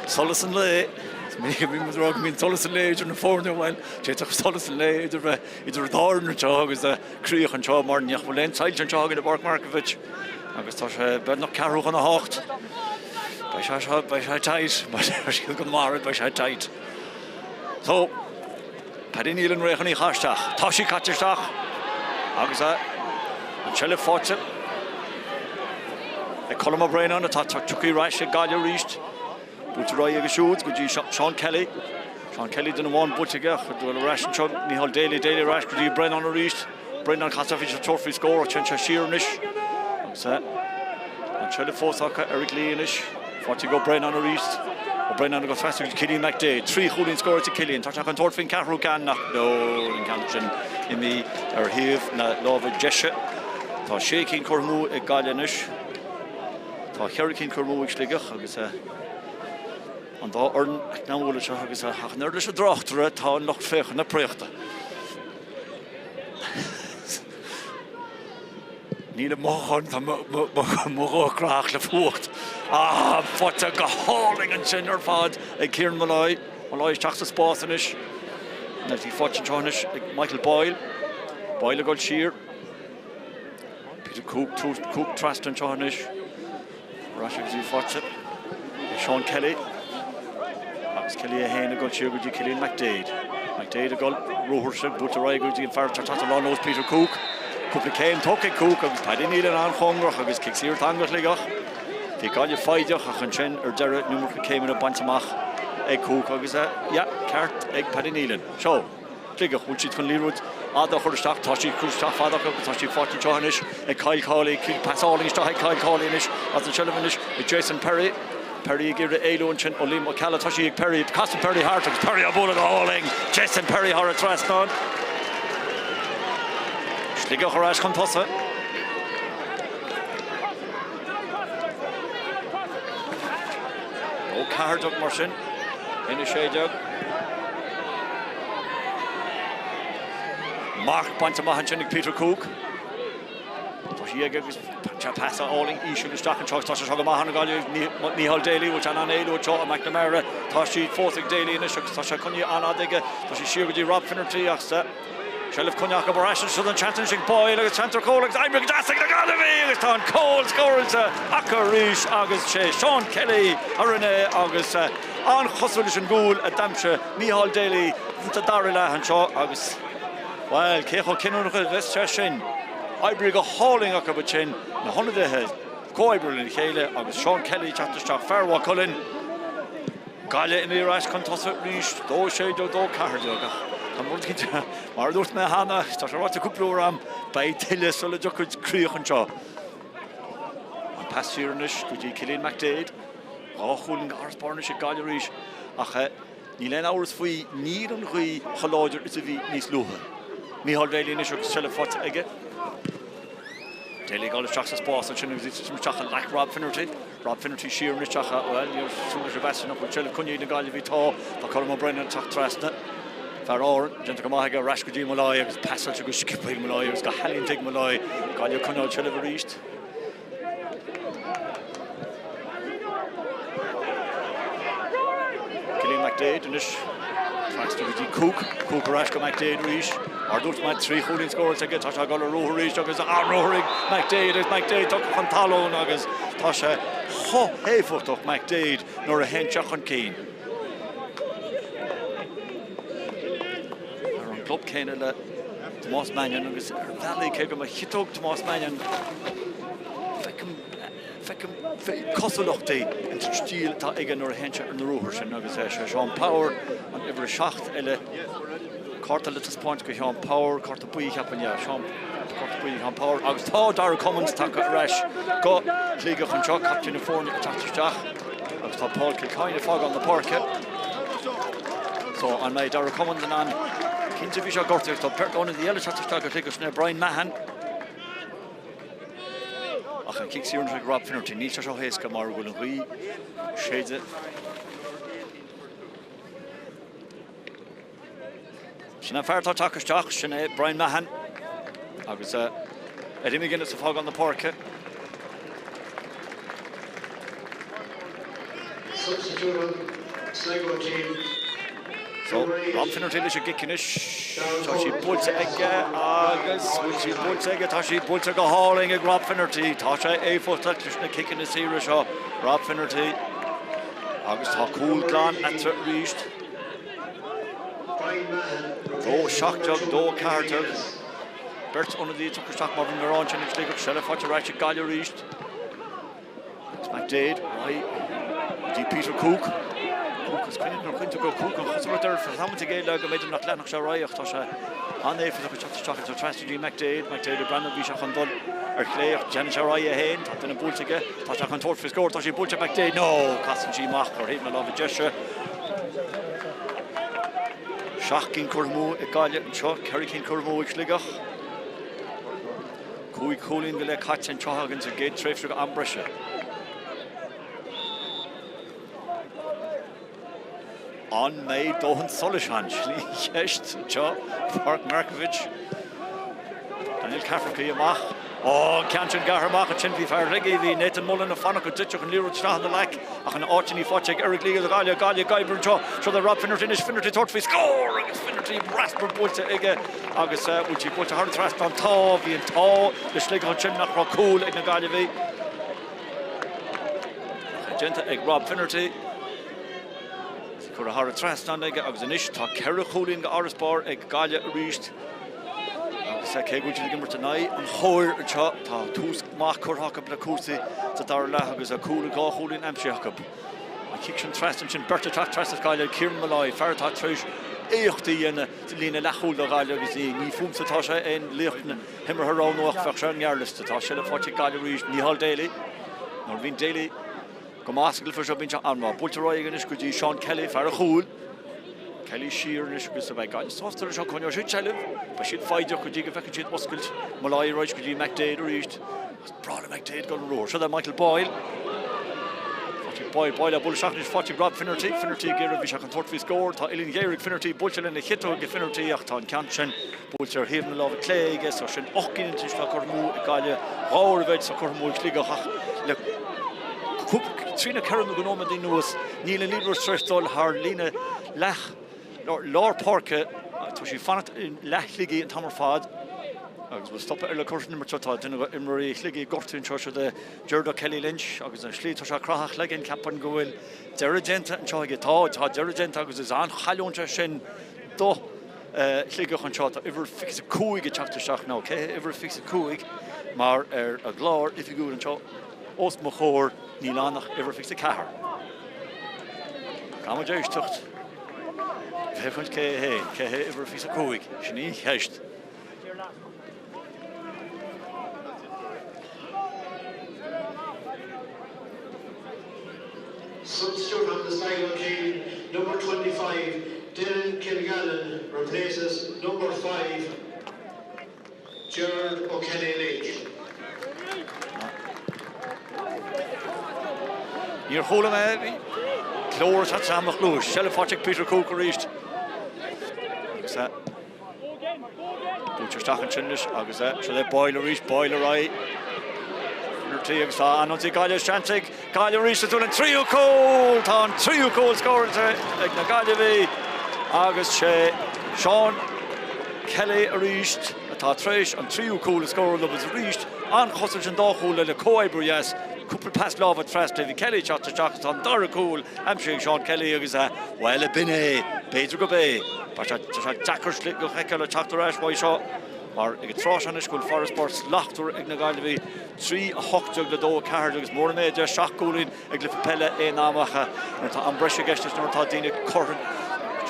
B: solas an lae. Is minic a bhíonn muid ag rá go mbíonn solas an lae idir na foirne, bhuel, d'fhéadfadh solas an lae idir bheith idir an dá fhoireann anseo agus críoch anseo mar nach bhfuil aon soilse anseo againn i bPáirc Markievicz agus tá sé beagnach ceathrú chun a hocht. Beidh sé seo, beidh sé tight, mar deir siad i gConamara, beidh sé tight. So, Paddy Nealon réidh chun í a chaitheamh isteach. Tá sí caite isteach agus an tseilbh faighte ag Colm Ó Braonáin atá tagtha ar ais ag Gaillimh arís. Buailte ar aghaidh aige siúd go dtí Seán Kelly. Seán Kelly duine amháin buailte aige ach dul ar ais anseo Micheál Daly, Daly ar ais go dtí Brennan arís. Brennan caite bhí sé tabhairt faoi scór ach téann sé siar anois. Agus an tseilbh fós acu Eric Lee anois. Faighte ag Ó Braonáin arís. Ó Braonáin ag dul trasna go dtí Cillian McDaid. 3 chúilín scóráilte ag Cillian. Tá sé chun tabhairt faoin ceathrú ceann ach no an ceann sin imithe ar thaobh na láimhe deise. Tá sé cinn curtha amú ag Gaillimh anois. Tá cheithre cinn curtha amú ag Sligeach agus an dá fhoireann cneamhúil anseo agus ach an oiread leis an dtráchtaire tá an lucht féachana préachta. Níl i mothúchán, tá mo ghuth creathach le fuacht. Ah, faighte go hálainn ansin ar fad ag Kieran Molloy. Molloy isteach sa spás anois. Bhí faighte anseo anois ag Michael Boyle. Boyle ag dul siar. Peter Cooke, Cooke trasna anseo anois. Ar ais agus í faighte ag Seán Kelly. Agus Kelly é féin ag dul siar go dtí Cillian McDaid. McDaid ag dul ruathair buailte ar aghaidh go dtí an fear atá ag teacht ar nós Peter Cooke. Cúpla céim tógtha ag Cooke agus Paddy Nealon an-chóngarach agus cic saor atá ann do Shligeach. Bhí Gaillimh foighdeach ach ansin ar deireadh an iomarca céimeanna bainte amach ag Cooke agus yeah, ceart ag Paddy Nealon. Seo. Shligeach. Bhfuil siad chun liathróid fhada a chur isteach? Tá siad curtha isteach fada acu agus tá siad faighte anseo anois ag Kyle Cawley. Pas álainn isteach ag Kyle Cawley anois as an seilbh anois ag Jason Perry. Perry ag iarraidh éalú ansin ó Liam Ó Ceallaigh. Tá sí ag Perry. Casann Perry thart agus Perry á bualadh go hálainn. Jason Perry thar an trasnán. Sligeach ar ais chun tosaigh. 2-14 mar sin. 1-16. Marc bainte amach ansin ag Peter Cooke. Tá sí aige agus tá pas álainn íseal isteach anseo agus tá sé seo go maith ag Gaillimh. Micheál Daly, bhfuil sé in ann éalú anseo ó McNamara. Tá sí fós ag Daly anois agus tá sé coinnithe an-fhada aige. Tá sí siar go dtí Rob Finnerty ach seilbh coinnithe acu ar ais anseo don seans anois ag Boyle agus seans ar chúl agus oibrithe go deas ag na Gaillimhigh agus tá an cúl scóráilte acu arís agus sé Seán Kelly a rinne é agus an-chosúil leis an gcúl a d'aimsigh Micheál Daly sa dara leath anseo agus Bhuel, cé chomh cinniúnach a bheas sé sin? Oibrithe go hálainn acu ansin, na hionadaithe ag comhoibriú lena chéile agus Seán Kelly ag teacht isteach, fear Mhaigh Cuilinn. Gaillimh imithe ar ais chun tosaigh arís, 2-16, 2-14 ach tá rud cinnte, mar a dúirt mé cheana, tá sé ráite cúpla uair agam, beidh tuilleadh sula dtiocfaidh críoch anseo. An pas siar anois go dtí Cillian McDaid, dhá chúilín d'fharasbarr anois ag Gaillimh arís ach Níl aon amhras faoi, níl an ghaoth chomh láidir is a bhí níos luaithe. Micheál Daly anois agus seilbh faighte aige. Daly ag dul isteach sa spás ansin agus ag titim isteach i leac Rob Finnerty. Rob Finnerty siar anois ach, bhuel, níor súil leis an bpas sin ach bhfuil seilbh coinnithe ag na Gaillimhigh? Tá. Tá Colm O'Brien ag teacht trasna. Fear Árann, déanta go maith aige ar ais go dtí Molloy agus pasáilte go sciobtha ag Molloy agus go healaíonta ag Molloy. Gaillimh ag coinneáil seilbh arís. Cillian McDaid anois trasna go dtí Cooke, Cooke ar ais go McDaid arís. Mar a dúirt mé, 3 chúilín scóráilte aige, tá sé ag dul ar ruathar arís agus an-ruathar ag McDaid agus McDaid tugtha chun talún agus tá sé chomh héifeachtach McDaid nuair a théann sé chun cinn. Ar an gclub céanna le Tomás Mannion agus ar bhealaí cé go mba chiotóg Tomás Mannion feicim feicim cosúlachtaí ins an stíl atá aige nuair a théann sé ar na ruathair sin agus é sé Seán Power an uimhir 7 eile. Cárta le taispeáint go Sheán Power, cárta buí cheapfainn, yeah, Seán cárta buí Sheán Power agus tá Darragh Cummins tagtha ar ais go Sligeach anseo, captaen na foirne ag teacht isteach agus tá Paul Kilcoyne ag fágáil na páirce. So an mbeidh Darragh Cummins in ann? Cinnte bhí sé gortaithe agus tá beirt ionadaí eile ag teacht isteach go Sligeach, sin é Brian Mahon ach an cic saor anois ag Rob Finnerty. Níl sé seo éasca mar go bhfuil an ghaoth ag séideadh. Sin an fear atá ag teacht isteach, sin é Brian Mahon agus Eddie McGuinness ag fágáil na páirce. So, Rob Finnerty leis an gcic anois. Tá sí buailte aige agus bhfuil sí buailte aige, tá sí buailte go hálainn ag Rob Finnerty. Tá sé éifeachtach leis na ciceanna saora seo, Rob Finnerty. Agus tá cúl glan eatarthu arís. 2, 17, 2, 14. Beirt ionadaí tugtha isteach mar bhí mé ag rá ansin ag Sligeach, seilbh faighte ar ais ag Gaillimh arís. Agus McDaid ar aghaidh go dtí Peter Cooke. Cooke is cuimhin nuair a chuimhnigh go Cooke an chosúlacht air fá thamall ag éileamh go mb'fhéidir nach leanfadh sé ar aghaidh ach tá sé an-éifeachtach ag teacht isteach agus trasna go dtí McDaid. McDaid ag breathnú bhí sé chun dul ar chlé ach déanann sé ar aghaidh é féin. Tá duine buailte aige. Tá sé chun tabhairt faoi scór. Tá sí buailte ag McDaid. No! Casann sí amach ar thaobh na láimhe deise. 7 gcinn curtha amú ag Gaillimh anseo, 4 cinn curtha amú ag Sligeach. 5 chúilín go leith caite anseo againn sa gcéad tréimhse am breise. An mbeidh dóthain solais ann? Sin í an cheist anseo. Páirc Markievicz. Daniel Cafferkey amach. Ó, an ceann sin gearrtha amach ansin, bhí fear Shligigh, bhí Nathan Mullen ag fanacht go dtitfeadh an liathróid isteach ina leac ach ina áit sin í faighte ag Eric Lee do Ghaillimh, Gaillimh ag oibriú anseo. Seo do Rob Finnerty anois, Finnerty ag tabhairt faoi scór agus Finnerty raspar buailte aige agus bhfuil sí buailte thar an trasnán? Tá, bhí an t-ádh le Sligeach ansin nach raibh cúl ag na Gaillimhigh. Ach é déanta ag Rob Finnerty. Curtha thar an trasnán aige agus anois tá ceithre chúilín d'fharasbarr ag Gaillimh arís. Agus cé go bhfuil siad ag imirt in aghaidh an chóir anseo, tá tús maith curtha acu le cúrsaí sa dara leath agus cúl dhá chúilín aimsithe acu. An cic sin trasna ansin, beirt ag teacht trasna Gaillimh, Kieran Molloy, fear atá tar éis. éacht a dhéanamh sa líne leathchúil do Ghaillimh agus ní fúmsa atá sé aon laoch na himeartha a roghnú ach bheadh sé ar an ngearrliosta. Tá seilbh faighte ag Gaillimh arís, Micheál Daly. Nuair a bhíonn Daly go maith sa gcluiche seo bíonn sé an-mhaith. Buailte ar aghaidh anois go dtí Seán Kelly, fear an chúil. Kelly siar anois agus beidh Gaillimh sásta leis seo, coinneoidh siad seilbh. Beidh siad foighdeach go dtí go bhfeiceann siad oscailt. Molloy ar ais go dtí McDaid arís. Is breá le McDaid dul ar ruathar. Seo é Michael Boyle. Faighte Boyle, Boyle á bualadh isteach anois faighte ag Rob Finnerty. Finnerty ag iarraidh, bhí sé chun tabhairt faoi scór. Tá uillinn ghéar ag Finnerty, buailte lena chiotóg ag Finnerty ach tá an ceann sin buailte ar thaobh na láimhe clé aige. So sin 8 gcinn anois atá curtha amú ag Gaillimh, 2 uair a mhéid atá curtha amú ag Sligeach ach le trí nó ceithre nóiméad anuas níl an liathróid tar éis dul thar líne leath lár páirce. Tá sí ag fanacht i leath Shligigh an t-am ar fad agus bhfuil stopadh eile curtha san imirt seo. Tá duine d'imreoirí Shligigh gortaithe anseo, siod é Gerard O'Kelly Lynch agus an slí atá sé ag croitheadh a chloigeann ceapaim go bhfuil deireadh déanta anseo aige. Tá, tá deireadh déanta agus is an-chailliúint é sin do Shligeach anseo. Tá uimhir 25 ag teacht isteach now. Cé hé uimhir 25 mar ar an gclár oifigiúil anseo os mo chomhair níl ann ach uimhir 24. Caithfidh muid éisteacht. Féachaint cé hé, cé hé uimhir 25, sin í an cheist.
C: Substitute on the Sligo team, number 25, Dylan Kilgannon replaces number 5, Gerard O'Kelly Lynch.
B: Níor chuala mé, bhí glór ag teacht isteach i mo chluais. Seilbh faighte ag Peter Cooke arís. Agus é buailte isteach ansin anois agus é seo é Boyle arís, Boyle ar aghaidh. Finnerty agus tá an-ionsaí Gaillimh seans ag Gaillimh arís is an tríú cúl! Tá an tríú cúl scóráilte ag na Gaillimhigh agus sé Seán Kelly arís atá tar éis an tríú cúl a scóráil agus arís an-chosaint an dá chúl eile comhoibriú dheas, cúpla pas láimhe trasna, bhí Kelly ag teacht isteach agus tá an dara cúl aimsithe ag Seán Kelly agus bhuel ab in é, b'fhéidir gurb é. Tá sé deacair Sligeach a fheiceáil ag teacht ar ais uaidh seo mar ag an tráth seo anois go bhfuil farasbarr slachtmhar ag na Gaillimhigh, 3, 18 le 2, 4 agus mór an méid é, 7 gcúilín ag cluiche peile aon ama ach nuair atá am breise i gceist is nuair atá daoine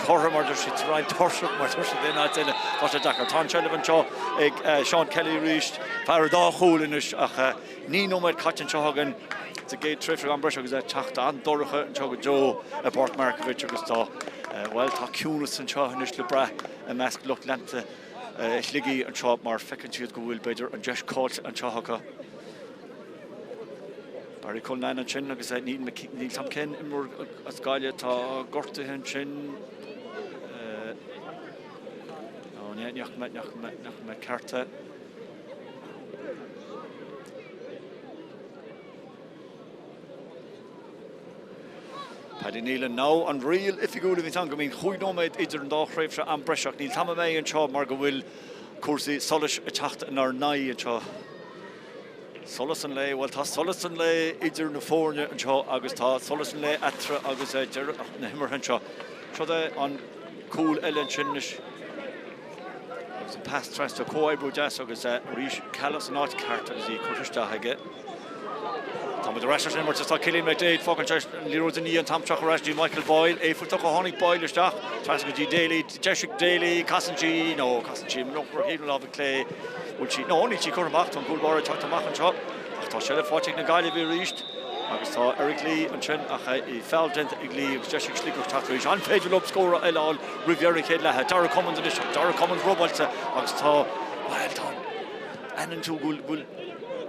B: cortha mar deir siad sa Rinn, tuirseach mar deir siad in áit eile, tá sé deacair. Tá an tseilbh anseo ag Seán Kelly arís, fear an dá chúl anois ach 9 nóiméad caite anseo againn sa gcéad tréimhse am breise agus é ag teacht an-dorcha anseo go deo i bPáirc Markievicz agus tá, bhuel, tá ciúnas anseo anois le brath i measc lucht leanta Shligigh anseo mar feiceann siad go bhfuil, b'fhéidir, an deis caillte anseo acu. Barry Cullinan ansin agus níl a fhios agam cén imreoir as Gaillimh atá gortaithe ansin. Ní fhaca mé ceart é. Paddy Nealon Now an riail oifigiúil a bhíonns ann go mbíonn chúig nóiméad idir an dá thréimhse am breise ach níl 's agam an mbeidh anseo mar go bhfuil cúrsaí solais ag teacht inár n-aghaidh anseo. Solas an lae, bhuel tá solas an lae idir na foirne anseo agus tá solas an lae eatarthu agus deireadh na himeartha anseo. Seo é an cúl eile ansin anois agus an pas trasna, comhoibriú deas agus arís Cealla san áit ceart agus í curtha isteach aige. Tá muid ar ais leis an imirt is tá Cillian McDaid fágann sé an liathróid ina dhiaidh an t-am seo ar ais go dtí Michael Boyle. Éifeachtach a tháinig Boyle isteach, trasna go dtí Daly, deis ag Daly, casann sí, nó casann sí ar thaobh na láimhe clé. Bhfuil sí, nó níl sí curtha amach, tá an cúl báire ag teacht amach anseo ach tá seilbh faighte ag na Gaillimhigh arís agus tá Eric Lee ansin ach feall déanta ag Lee agus deis ag Sligeach teacht arís. An féidir leo scór eile a fháil roimh dheireadh an chéad leatha? Darragh Cummins anois, Darragh Cummins robáilte agus tá, bhuel, tá, Aithníonn tú go bhfuil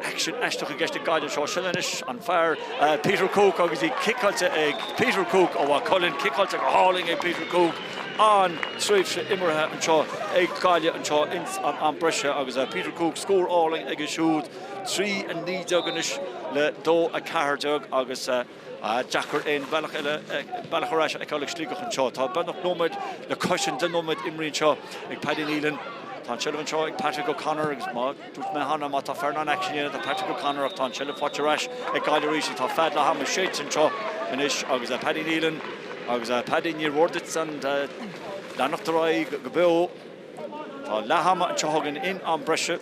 B: aicsean aisteach i gceist ag Gaillimh anseo. Sin anois an fear Peter Cooke agus í ciceáilte ag Peter Cooke ó Mhaigh Cuilinn. Ciceáilte go hálainn ag Peter Cooke. An-tréimhse imeartha anseo ag Gaillimh anseo ins an am breise agus Peter Cooke scór álainn aige siúd. 3, 19 anois le 2, 14 agus. Deacair aon bhealach eile, bealach ar ais a fheiceáil ag Sligeach anseo. Tá beagnach nóiméad le cois an 10 nóiméad imrithe anseo ag Paddy Nealon. Tá an tseilbh anseo ag Patrick O'Connor agus má dúirt mé cheana má tá fear in ann aicsean a dhéanamh tá Patrick O'Connor ach tá an tseilbh faighte ar ais ag Gaillimh arís tá fead leath ama séidte anseo anois agus Paddy Nealon agus Paddy níor mhór duit an leanacht ar aghaidh go beo. Tá leath ama anseo againn in am breise.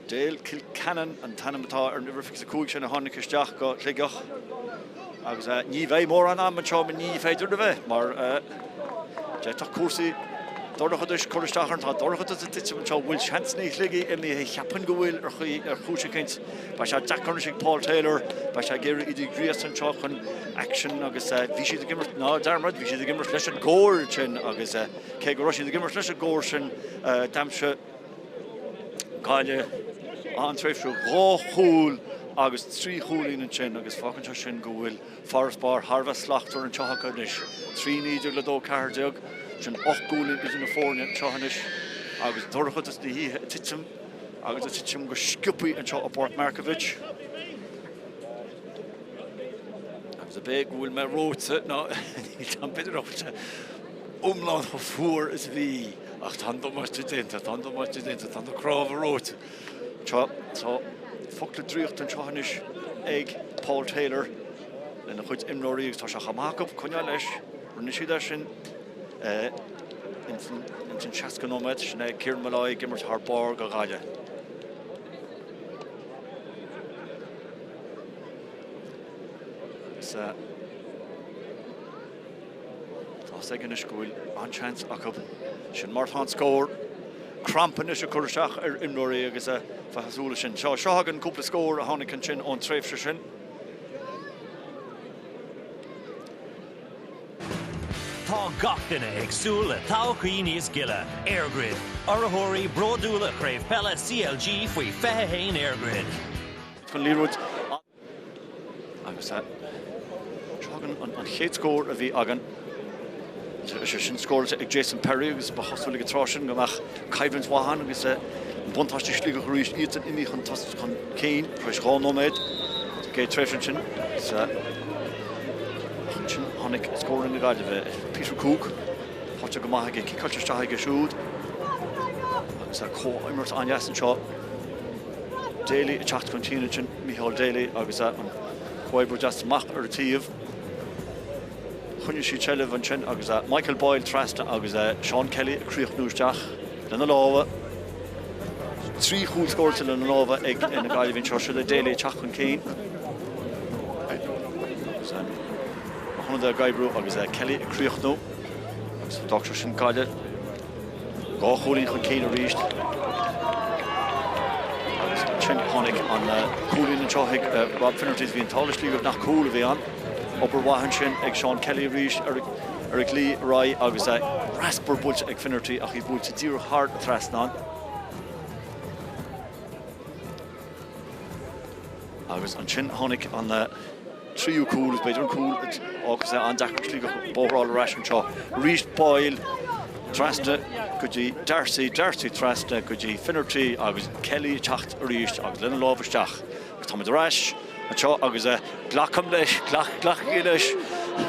B: Dale Kilcannon an t-ainm atá ar an uimhir 25 sin a tháinig isteach go Sligeach. Agus ní bheidh mórán ama anseo, ní féidir a bheith, mar d'fhéadfadh cúrsaí dorchadais cur isteach orainn. Tá dorchadas ag titim anseo. Bhfuil seansanna Shligigh imithe? Cheapfainn go bhfuil ar chaoi, ar chúis eicínt. Beidh sé deacair anois ag Paul Taylor. Beidh sé ag iarraidh iad a ghríosadh anseo chun aicsin agus bhí siad ag imirt, ná dearmad, bhí siad ag imirt leis an gcóir ansin agus cé go raibh siad ag imirt leis an gcóir sin, d'aimsigh Gaillimh an tréimhse 2 chúl agus 3 chúilín ansin agus fágann sé sin go bhfuil farasbarr thar a bheith slachtmhar anseo acu anois. 13 19 le 2 14, sin 8 gcúilín idir na foirne anseo anois agus dorchadas na hoíche ag titim agus ag titim go sciobthaí anseo i bPáirc Markievicz. Agus ab é go bhfuil mé reoite ná níl tá b'fhéidir nach bhfuil sé iomlán chomh fuar is a bhí ach tá an damáiste déanta, tá an damáiste déanta, tá na cnámha reoite. Tá focla draíochta anseo anois ag Paul Taylor lena chuid imreoirí agus tá sé chomh maith acu coinneáil leis. Rinne siad é sin ins an 60 nóiméad. Sin é Kieran Molloy ag imirt thar barr do Ghaillimh. Agus Tá's aige anois go bhfuil an-seans acu. Sin mar atá an scór. Crampa anois ag cur isteach ar imreoirí agus a bheith cosúil leis sin. Seo againn cúpla scór a tháinig ansin ón tréimhse sin.
A: Tá gach duine ag súil le todhchaí níos gile. EirGrid, urraitheoirí bródúla Chraobh Peile CLG faoi 21 EirGrid.
B: An liathróid Agus seo againn an chéad scór a bhí againn. Sé sin scóráilte ag Jason Perry agus ba chosúil ag an tráth sin go mbeadh coimhlint mhaith ann agus an buntáiste ag Sligeach arís, iadsan imithe chun tosaigh chun cinn tar éis 2 nóiméad sa gcéad tréimhse ansin. Ach ansin tháinig scór na Gaillimhe, Peter Cooke. Faighte go maith aige, ciceáilte isteach aige siúd agus comhimirt an-deas anseo. Daly ag teacht chun cinn ansin, Micheál Daly agus an comhoibriú deas amach ar an taobh. Choinnigh siad seilbh ansin agus Michael Boyle trasna agus Seán Kelly ag críochnú isteach lena lámha. 3 chúl scóráilte lena lámha ag na Gaillimhigh anseo. Seo é Daly ag teacht chun cinn. Agus an hionadaí ag oibriú agus Kelly ag críochnú. Agus d'fhág sé sin Gaillimh 2 chúilín chun cinn arís. Agus ansin tháinig an cúilín anseo ag Rob Finnerty. Bhí an t-ádh le Sligeach nach cúl a bhí ann. Obair mhaith ansin ag Seán Kelly arís ar an gclí ar aghaidh agus raspar buailte ag Finnerty ach í buailte díreach thar an trasnán. Agus ansin tháinig an tríú cúl, is b'fhéidir an cúl a d'fhágfas é an-deacair ag Sligeach bóthar a fháil ar ais anseo. Arís Boyle trasna go dtí D'Arcy, D'Arcy trasna go dtí Finnerty agus Kelly ag teacht arís agus lena lámh isteach. Agus táimid ar ais anseo agus glacaim leis, glacaigí leis,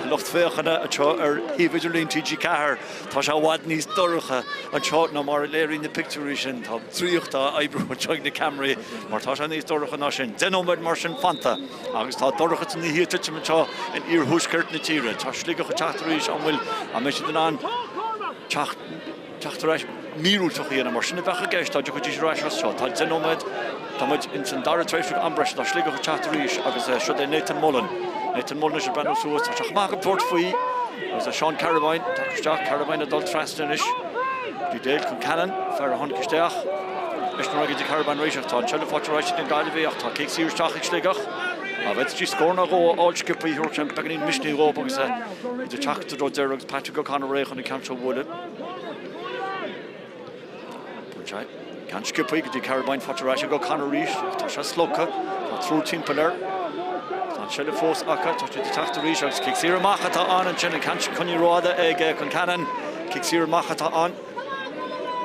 B: lucht féachana anseo ar shuíomh idirlín TG4, tá sé i bhfad níos dorcha anseo ná mar a léiríonn na pictiúirí sin. Tá draíocht á oibriú anseo ag na ceamaraí mar tá sé níos dorcha ná sin. 10 nóiméad mar sin fanta agus tá dorchadas na hoíche ag titim anseo in iarthuaisceart na tíre. Tá Sligeach ag teacht arís, an bhfuil, an mbeidh siad in ann teacht? teacht ar ais, míorúilteach a dhéanamh, mar sin a bheadh i gceist dá dtiocfaidís ar ais as seo. Tá 10 nóiméad, tá muid ins an dara tréimhse am breise, tá Sligeach ag teacht arís agus siod é Nathan Mullen. Nathan Mullen anois ag breathnú suas, tá sé chomh maith acu tabhairt faoi agus Seán Carabine ag teacht isteach, Carabine ag dul trasna anois. Bhí Dale Concannon, fear a tháinig isteach, leis na go dtí Carabine arís ach tá an tseilbh faighte ar ais ag na Gaillimhigh ach tá cic saor isteach ag Sligeach. Dá bhféadfaidís scór nó dhó a fháil sciobtha, thabharfadh sé beagáinín misnigh dhóibh agus iad ag teacht i dtreo deireadh agus Patrick O'Connor réidh chun an ceann seo a bhualadh. Buail sé ceann sciobtha go dtí Carabine faighte ar ais ag O'Connor arís. Tá sé slogtha. Tá triúr timpeall air. Tá an tseilbh fós acu. Tá siad ag teacht arís agus cic saor amach atá ann ansin. An ceann sin coinnithe rófhada ag Concannon. Cic saor amach atá ann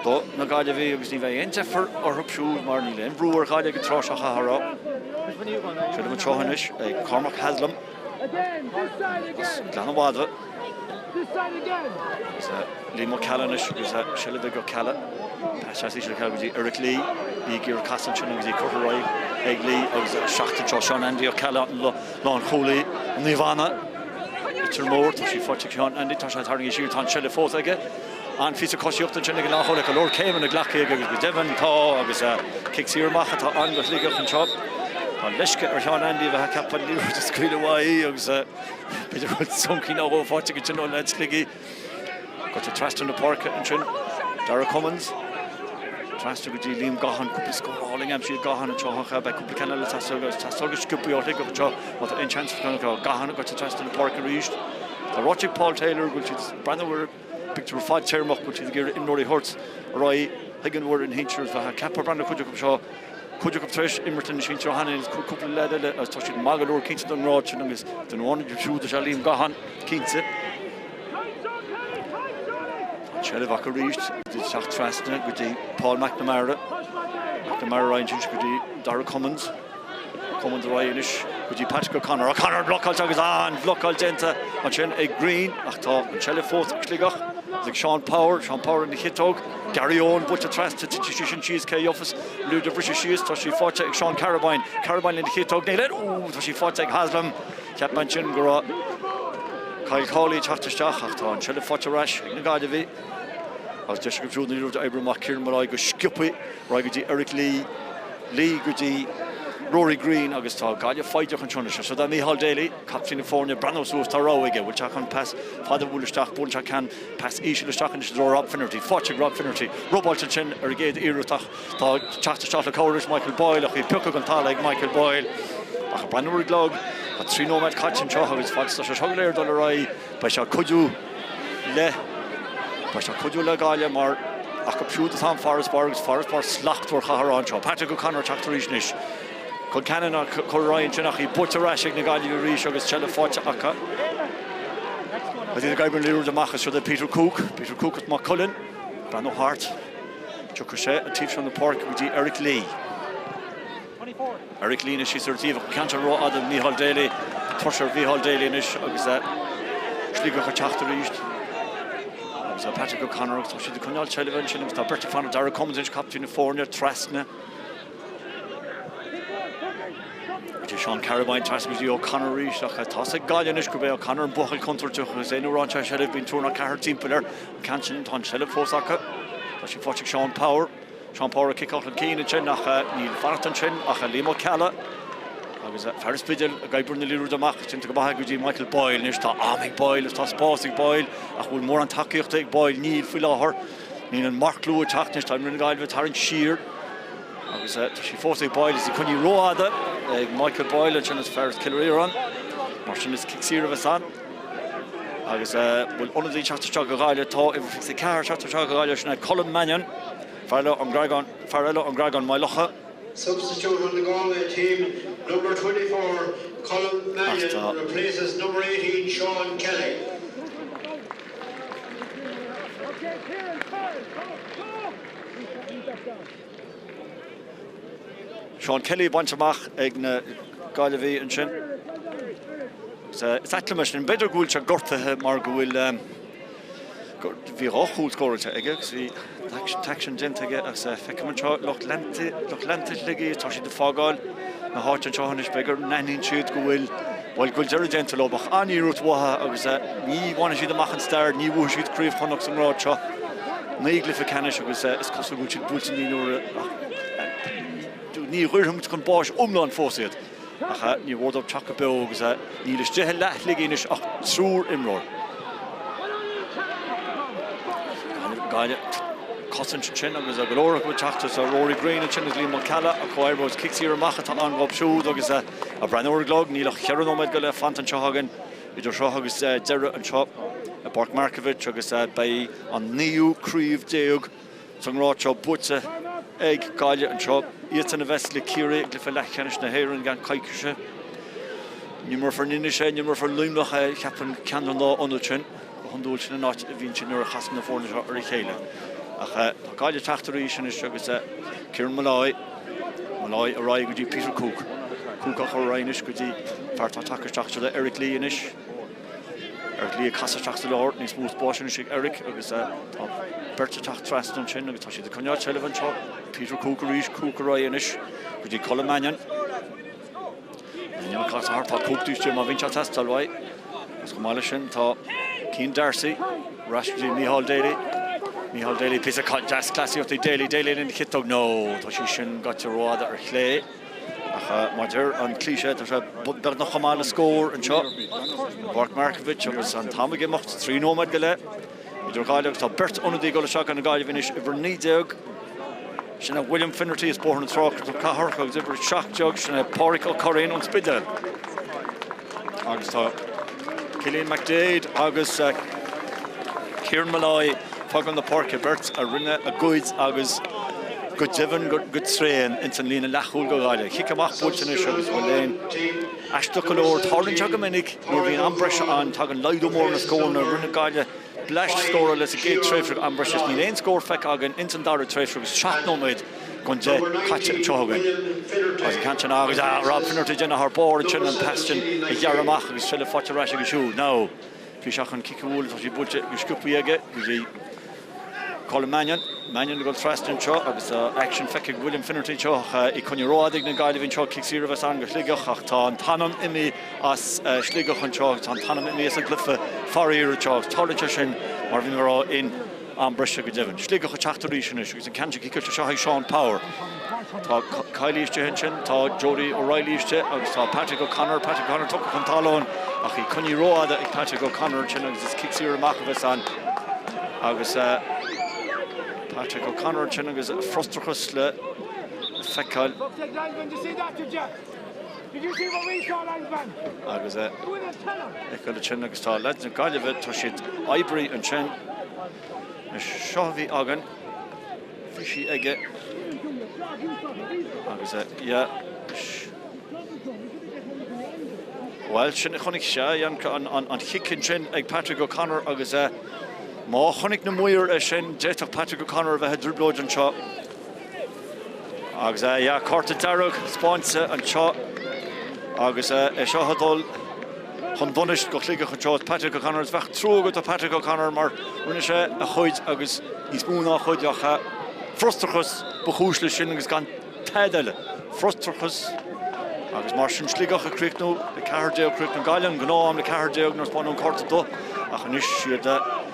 B: do na Gaillimhigh agus ní bheidh aon deifir orthu siúd mar níl aon bhrú ar Ghaillimh ag an tráth seo chaithfear a rá. Seilbh anseo anois ag Cormac Haslam as Gleann an Mhadra. Agus Liam Ó Ceallaigh anois agus seilbh ag Ó Ceallaigh. Pas deas íseal Ó Ceallaigh go dtí Eric Lee. Lee ag iarraidh casadh ansin agus í curtha ar aghaidh ag Lee agus isteach anseo Seán Andy Ó Ceallaigh an lánchúlaí Naomh Anna. Leitir Móir, tá sí faighte ag Seán Andy, tá sé tarraingthe siar, tá an tseilbh fós aige. An-phíosa coisíochta ansin ag an lánchúlaí, go leor céimeanna glactha aige agus go deimhin tá agus cic saor amach atá ann do Shligeach anseo. Tá leisce ar Sheán Andy a bheith ag ceapadh an liathróid a scaoileadh uaidh í agus b'fhéidir go bhfuil soncín á dhó faighte aige ansin ó leaids Shligigh. Gaibhte trasna na páirce ansin. Darragh Cummins. Trasna go dtí Liam Gaughan. Cúpla scór álainn aimsithe ag Gaughan anseo ach beidh cúpla ceann eile ag teastáil agus teastáil go sciobtha ó Shligeach anseo má tá aon seans acu. Gaughan gaibhte trasna na páirce arís. Tá ráite ag Paul Taylor go bhfuil siad ag breathnú ar phictiúr fadtéarmach, go bhfuil siad ag iarraidh imreoirí a thabhairt ar aghaidh chuig an bhfoireann shinsir agus bheith ag ceapadh breathnú cuid acu seo Cuid acu tar éis imirt lena sinsir cheana agus cúpla leaid eile agus tá siad maith go leor cinnte don ngrád sin agus duine amháin acu siúd is ea Liam Gaughan, cinnte. Tá an tseilbh acu arís ag teacht trasna go dtí Paul McNamara. McNamara ar aghaidh ansin go dtí Darragh Cummins. Cummins ar aghaidh anois go dtí Patrick O'Connor. O'Connor blocáilte agus an-bhlocáil déanta ansin ag Green ach tá an tseilbh fós ag Sligeach agus ag Seán Power. Seán Power ina chiotóg. Gary Owen buailte trasna, titfidh sí sin síos, cé a gheofas liathróid a bhriseadh síos, tá sí faighte ag Seán Carabine, Carabine lena chiotóg, níl aon, ooh, tá sí faighte ag Haslam, cheap mé ansin go raibh Kyle Cawley ag teacht isteach ach tá an tseilbh faighte ar ais ag na Gaillimhigh agus deis acu siúd an liathróid a oibriú amach Kieran Molloy go sciobtha ar aghaidh go dtí Eric Lee, Lee go dtí Rory Green agus tá Gaillimh foighdeach anseo anois. Seo é Micheál Daly, captaen na foirne, breathnú suas, tá rogha aige, bhfuil sé chun pas fada a bhualadh isteach, buaileann sé ceann Pas íseal isteach anois i dtreo Rob Finnerty. Faighte ag Rob Finnerty. Robáilte ansin ar an gcéad iarracht ach tá teacht isteach le cabhair anois Michael Boyle ach í pioctha den talamh ag Michael Boyle. Ach ag breathnú ar an gclog, tá 3 nóiméad caite anseo agus fad is atá sé seo go léir ag dul ar aghaidh, beidh sé ag cuidiú le beidh sé ag cuidiú le Gaillimh mar acu siúd atá an farasbarr agus farasbarr slachtmhar chaithfear a rá anseo. Patrick O'Connor ag teacht arís anois. Concannon á cur ar aghaidh ansin ach í buailte ar ais ag na Gaillimhigh arís agus seilbh faighte acu. Agus iad ag oibriú an liathróid amach is siod é Peter Cooke, Peter Cooke as Maigh Cuilinn, breathnú thart. Tiocfaidh sé an taobh seo na páirce go dtí Eric Lee. Eric Lee anois síos ar an taobh ach an ceann seo rófhada Micheál Daly. Tuirse ar Mhicheál Daly anois agus Sligeach ag teacht arís. Agus Patrick O'Connor agus tá siad ag coinneáil seilbhe ansin agus tá beirt ag fanacht Darragh Cummins anois captaen na foirne trasna. Go dtí Seán Carabine trasna go dtí O'Connor arís ach tá's ag Gaillimh anois gurb é O'Connor an buachaill contúirteach agus aon uair a fhaigheann sé seilbh bíonn triúr nó ceathrar timpeall air. An ceann sin tá an tseilbh fós acu. Tá sí faighte ag Seán Power. Seán Power ag ciceáil chun cinn ansin ach níl fanacht ansin ach Liam Ó Ceallaigh agus fear an Spidéil ag oibriú na liathróide amach. Déanta go maith go dtí Michael Boyle anois. Tá am ag Boyle agus tá spás ag Boyle ach bhfuil mórán tacaíochta ag Boyle? Níl faoi láthair. Níl an marclú ag teacht anois, tá imreoirí na Gaillimhe ag tarraingt siar agus tá sí fós ag Boyle, is í coinnithe rófhada ag Michael Boyle ansin is fear as Cill Ríordáin. Mar sin is cic saor a bheas ann. Agus bhfuil ionadaí ag teacht isteach do Ghaillimh, tá uimhir 24 ag teacht isteach do Ghaillimh, sin é Colm Mannion, fear eile ón gCreagán, fear eile ón gCreagán Maigh Locha.
C: Substitute on the Galway team, number 24, Colm Mannion replaces number 18, Sean Kelly.
B: Sean Kelly bainte amach ag na Gaillimhigh ansin. Is ait liom é sin. B'fhéidir go bhfuil sé gortaithe mar go bhfuil Bhí 2 chúl scóráilte aige agus bhí an t-aicsean déanta aige agus feicim anseo lucht leanta, lucht leanta Shligigh, tá siad ag fágáil na háite anseo anois, b'fhéidir go n-aithníonn siad go bhfuil, bhuel, go bhfuil deireadh déanta leo. Ach an-iarracht uathu agus ní bhainfidh siad amach an stair, ní bhuafaidh siad Craobh Chonnacht sa ngrád seo. 9 gcluiche ceannais agus is cosúil go bhfuil siad buailte naoi n-uaire ach ní dhaorfaimid chun báis iomlán fós iad. Ach ní mhór dóibh teacht go beo agus níl istigh i leath Shligigh anois ach triúr imreoir. Gaillimh cosaint ansin agus go leor acu ag teacht is Rory Green ansin agus Liam Ó Ceallaigh ag comhoibriú agus cic saor amach atá ann dhóibh siúd agus ag breathnú ar an gclog níl ach cheithre nóiméad go leith fanta anseo againn idir seo agus deireadh anseo i bPáirc Markievicz agus beidh an naoú craobh déag Sa ngrád seo buaite ag Gaillimh anseo, iadsan a bheas le Ciarraí i gcluiche leathcheannais na hÉireann i gceann coicíse. Ní imreofar in Inis é, ní imreofar i Luimneach é, cheapfainn, ceann den dá ionad sin. Go hiondúil sin an áit a bhíonn siad nuair a chasann na foirne seo ar a chéile. Ach tá Gaillimh ag teacht arís anois agus Kieran Molloy, Molloy ar aghaidh go dtí Peter Cooke. Cooke á chur ar aghaidh anois go dtí fear atá tagtha isteach, seo Eric Lee anois. Eric Lee ag casadh isteach sa lár, níos mó spáis anois ag Eric agus tá beirt ag teacht trasna ansin agus tá siad ag coinneáil seilbh anseo. Peter Cooke arís, Cooke ar aghaidh anois go dtí Colm Mannion. Mannion ag casadh thart, tá Cooke taobh istigh má bhíonn sé ag teastáil uaidh. Agus chomh maith leis sin tá Cian D'Arcy ar ais go dtí Micheál Daly. Micheál Daly, píosa deas cleasaíochta ag Daly, Daly lena chiotóg, no, tá sí sin gaibhte rófhada ar chlé. Ach mar a deir an cliché, tá sé beagnach chomh maith le scór anseo i bPáirc Markievicz agus an t-am ag imeacht, 3 nóiméad go leith idir Ghaillimh agus tá beirt ionadaí ag dul isteach do na Gaillimhigh anois, uimhir 19, sin é William Finnerty as Bóthar na Trá, Cathrach agus uimhir 17, sin é Pádraig Ó Curraoin ón Spidéal. Agus tá Cillian McDaid agus Kieran Molloy ag fágáil na páirce, beirt a rinne a gcuid agus go deimhin go tréan ins an líne leathchúil do Ghaillimh. Cic amach buailte anois agus bhuel aon aisteach go leor, tarlaíonn sé go minic nuair a bhíonn am breise ann, tagann laghdú mór na scóranna, rinne Gaillimh bleaist scórála sa gcéad tréimhse am breise is níl aon scór feicthe againn ins an dara tréimhse agus 7 nóiméad don 10 caite anseo againn. Agus an ceann sin agus Rob Finnerty ag déanamh thar barr ansin an pas sin a ghearradh amach agus seilbh faighte ar ais aige siúd. Now bhí sé chun cic a bhualadh tá sí buailte go sciobthaí aige go dtí Colm Mannion. Mannion ag dul trasna anseo agus tá aicsean feicthe ag William Finnerty anseo ach í coinnithe rófhada ag na Gaillimhigh anseo. Cic saor a bheas ann do Shligeach ach tá an t-anam imithe as Sligeach anseo agus tá an t-anam imithe as an gcluiche faraor anseo agus tarlaíonn sé sin mar a bhí mé a rá in am breise go deimhin. Sligeach ag teacht arís anois agus an ceann sin ciceáilte isteach ag Seán Power. Tá Kiely istigh ansin, tá Jody O'Reilly istigh agus tá Patrick O'Connor, Patrick O'Connor tugtha chun talún ach í coinnithe rófhada ag Patrick O'Connor ansin agus is cic saor amach a bheas ann agus Patrick O'Connor ansin agus frustrachas le feiceáil. Agus feiceáil ansin agus tá leaids na Gaillimhe, tá siad oibrithe ansin. Seo a bhí againn. Bhí sí aige agus yeah. Bhuel, sin a chonaic sé, an chic ansin ag Patrick O'Connor agus má chonaic na maoir é sin, d'fhéadfadh Patrick O'Connor a bheith i dtrioblóid anseo. Agus yeah, cárta dearg spáinte anseo agus é seo ag dul chun donais do Shligeach anseo. Is Patrick O'Connor, is bheadh trua agat do Patrick O'Connor mar rinne sé a chuid agus níos mó ná a chuid ach frustrachas ba chúis leis sin agus gan tada eile. Frustrachas agus mar sin Sligeach ag críochnú le 14, críochnú Gaillimh an gnáth-am le 14 nuair a spáineadh an cárta dubh ach anois siad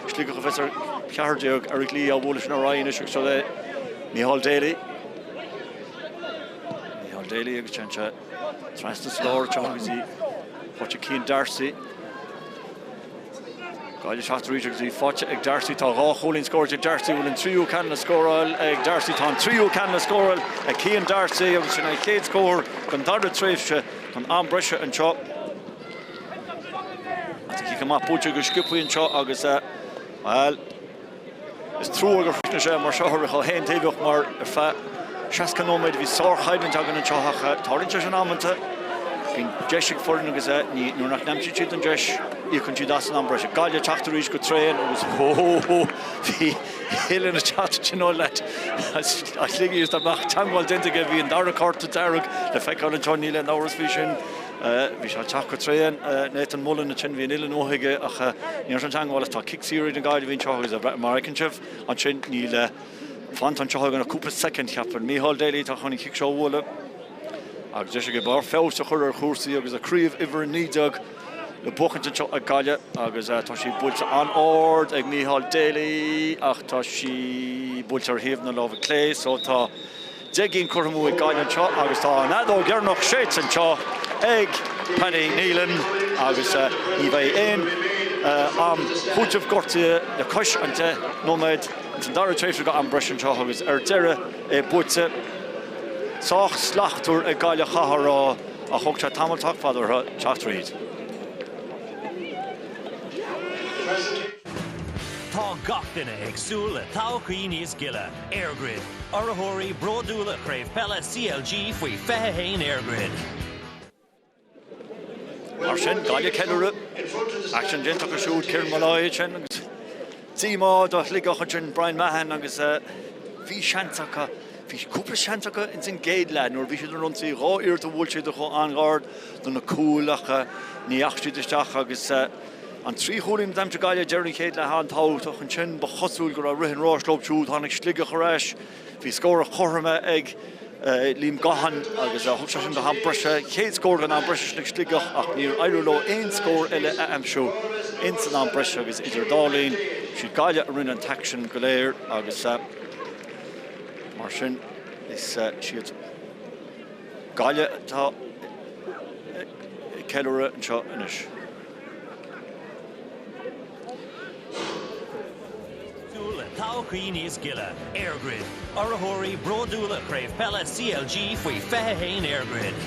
B: Sligeach a bheas ar 14 Eric Lee á bhualadh sin ar aghaidh anois agus seo é Micheál Daly. Micheál Daly agus téann sé trasna sa lár anseo agus í faighte Cian D'Arcy. Gaillimh ag teacht arís agus í faighte ag D'Arcy. Tá dhá chúilín scóráilte ag D'Arcy. Bhfuil an tríú ceann le scóráil ag D'Arcy? Tá an tríú ceann le scóráil ag Cian D'Arcy agus sin an chéad scór den dara tréimhse den am breise anseo. Tá cic amach buailte go sciobtha anseo agus, bhuel, Is trua gur chríochnaigh sé mar seo ar chomh haontaobhach mar ar feadh 60 nóiméad bhí sárchoimhlint againn anseo ach tarlaíonn sé sin amanta. Bíonn deis ag foireann agus nuair nach n-aimsíonn siad an deis, íocann siad as in am breise. Gaillimh ag teacht arís go tréan agus hó hó hó bhí uillinn ag teacht ansin ó leaid as Shligigh is dá mbeadh teagmháil déanta aige bhí an dara cárta dearg le feiceáil anseo níl aon amhras faoi sin. Bhí sé ag teacht go tréan, Nathan Mullen ansin, bhí an uillinn uaidh aige ach ní raibh sé an teagmháil is tá cic saor ag na Gaillimhigh anseo agus mar a fheiceann sibh ansin níl fanta anseo againn ach cúpla soicind cheapfainn. Micheál Daly atá chun an chic seo a bhualadh agus deis aige barr feabhais a chur ar chúrsaí agus a craobh uimhir 19 le buachaint anseo ag Gaillimh agus tá sí buailte an-ard ag Micheál Daly ach tá sí buailte ar thaobh na láimhe clé so tá 10 gcinn curtha amú ag Gaillimh anseo agus tá an fheadóg dheireanach séidte anseo ag Paddy Nealon agus ní bheidh aon am cúitimh gortaithe le cois an 10 nóiméad ins an dara tréimhse d'am breise anseo agus ar deireadh é buaite sách slachtmhar ag Gaillimh chaithfeá a rá ach thóg sé tamall sách fada orthu teacht tríd.
A: Tá gach duine ag súil le todhchaí níos gile. EirGrid, urraitheoirí bródúla Chraobh Peile CLG faoi 21 EirGrid.
B: Mar sin, Gaillimh ag ceiliúradh. Aicsean déanta acu siúd, Kieran Molloy ansin agus díomá do Shligeach ansin, Brian Mahon agus bhí seans acu, bhí cúpla seans acu ins an gcéad leath nuair a bhí siad ar ionsaí, dhá iarracht a bhuail siad chomh an-ghar do na cúil ach ní dheachaigh siad isteach agus An 3 chúilín a d'aimsigh Gaillimh ag deireadh an chéad leath an-tábhachtach. Ansin ba chosúil go raibh rith an ráis leo siúd. Tháinig Sligeach ar ais. Bhí scór cothroime ag Liam Gaughan agus thug sé sin go ham breise. Chéad scór den am breise sin ag Sligeach ach níor éirigh leo aon scór eile a aimsiú ins an am breise agus idir dá linn, siad Gaillimh a rinne an t-aicsean go léir agus mar sin is siad. Gaillimh atá ag ceiliúradh anseo anois.
A: Súil le todhchaí níos gile. EirGrid, urraitheoirí bródúla Chraobh Peile CLG faoi 21 EirGrid.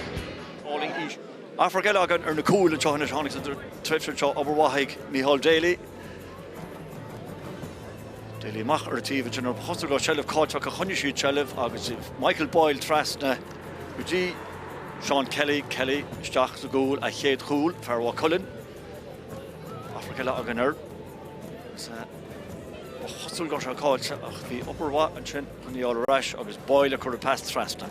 B: Athrach eile againn ar na cúil anseo anois. Tháinig sa tréimhse seo obair mhaith ag Micheál Daly. Daly amach ar an taobh ansin ar chosúil go raibh seilbh caillte acu choinnigh siad seilbh agus Michael Boyle trasna go dtí Seán Kelly, Kelly isteach sa gcúl, a chéad chúl, fear Mhaigh Cuilinn. Athrach eile againn air. Ba chosúil go raibh sé caillte ach bhí obair mhaith ansin chun í a fháil ar ais agus Boyle ag cur an pas trasna.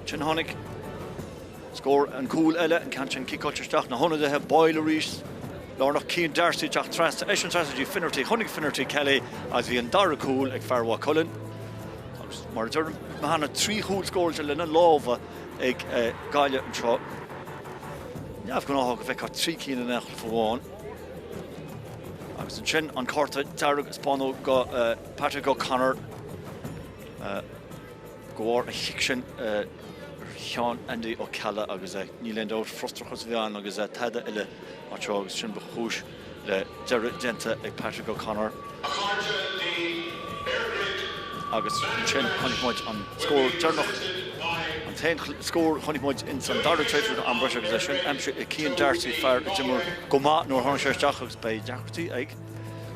B: Ansin tháinig scór an cúl eile, an ceann sin ciceáilte isteach, na hionadaithe, Boyle arís, lárnach Cian D'Arcy ag teacht trasna, eisean trasna go dtí Finnerty, chonaic Finnerty Kelly agus bhí an dara cúl ag fear Mhaigh Cuilinn. Agus mar a deirim cheana, 3 chúl scóráilte lena lámha ag Gaillimh anseo. Neamhghnáthach go bhfeicfeá 3 cinn in aon chluiche amháin. Agus ansin an cárta dearg a spáineadh go Patrick O'Connor. De bharr an chic sin ar cheann Andy Ó Ceallaigh agus níl aon dabht, frustrachas a bhí ann agus tada eile anseo agus sin ba chúis le deireadh déanta ag Patrick O'Connor. Agus ansin chonaic muid an scór deireanach, an t-aon scór a chonaic muid ins an dara tréimhse den am breise agus é sin aimsithe ag Cian D'Arcy, fear a d'imir go maith nuair a tháinig sé isteach agus beidh deacrachtaí ag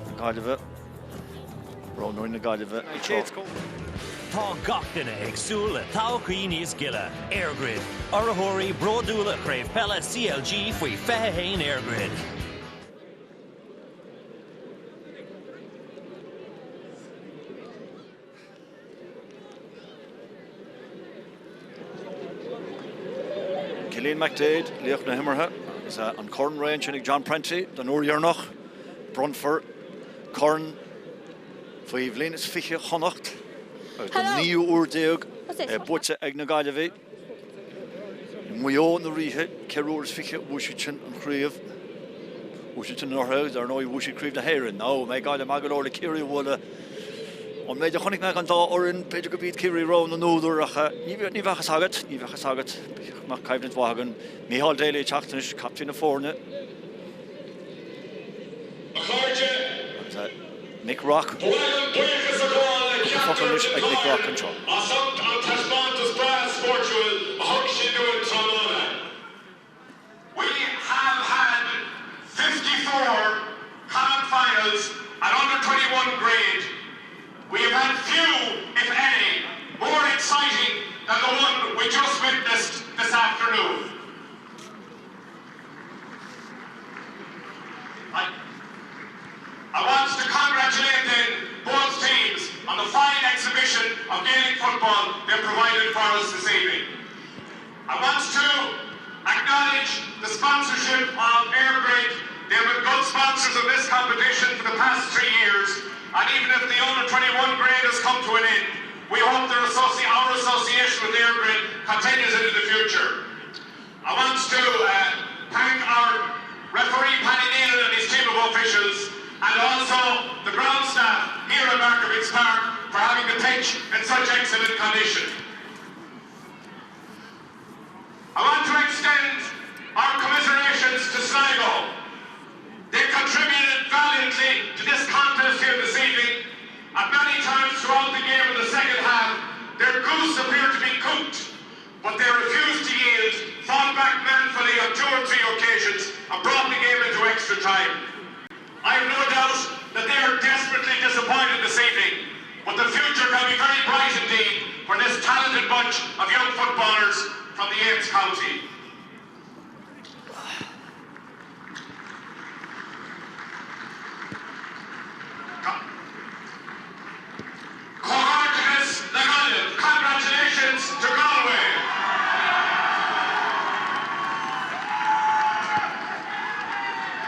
B: na Gaillimhe. Roghnóirí na Gaillimhe anseo.
A: Tá gach duine ag súil le todhchaí níos gile. EirGrid, urraitheoirí bródúla Chraobh Peile CLG faoi 21 EirGrid.
B: Cillian McDaid, laoch na himeartha, agus an corn réidh ansin ag John Prenty don uair dheireanach. Bronnfar corn faoi bhliain is 20 Chonnacht agus don naoú huair déag é buaite ag na Gaillimhigh. I Maigh Eo na Ríthe, 24 uair a bhuaigh siad sin an chraobh. Bhuaigh siad sin anuraidh agus ar ndóigh bhuaigh siad Craobh na hÉireann. Nó an mbeidh Gaillimh maith go leor le Ciarraí a bhualadh? Ón méid a chonaic mé den dá fhoireann, b'fhéidir gurb iad Ciarraí rogha na n-údar ach ní bheadh a fhios agat, ní bheadh a fhios agat. Bheadh coimhlint mhaith againn. Micheál Daly ag teacht anois, captaen na foirne.
D: A chairde.
B: Mick Rock.
D: Ba mhaith liom buíochas a ghabháil le
B: Cúpla focal
D: ceachtar
B: anois
D: den
B: ag
D: dá
B: Mick Rock
D: fhoireann
B: anseo.
D: as ucht an taispeántas breá spóirtiúil a thug siad dúinn tráthnóna. We have had 54 Connacht finals at under 21 grade. We have had few, if any, more exciting than the one we just witnessed this afternoon. I, I want to congratulate then both teams on the fine exhibition of Gaelic football they provided for us this evening. I want to acknowledge the sponsorship of EirGrid. They have been good sponsors of this competition for the past three years, and even if the under 21 grade has come to an end, we hope their associ- our association with EirGrid continues into the future. I want to uh, thank our referee Paddy Nealon and his team of officials and also the ground staff here at Markievicz Park for having the pitch in such excellent condition. I want to extend our commiserations to Sligo. They contributed valiantly to this contest here this evening. At many times throughout the game in the second half, their goose appeared to be cooked, but they refused to yield, fought back manfully on two or three occasions, and brought the game into extra time. I have no doubt that they are desperately disappointed this evening, but the future can be very bright indeed for this talented bunch of young footballers from the 8th County. Comhghairdeas le Gaillimh, congratulations to Galway.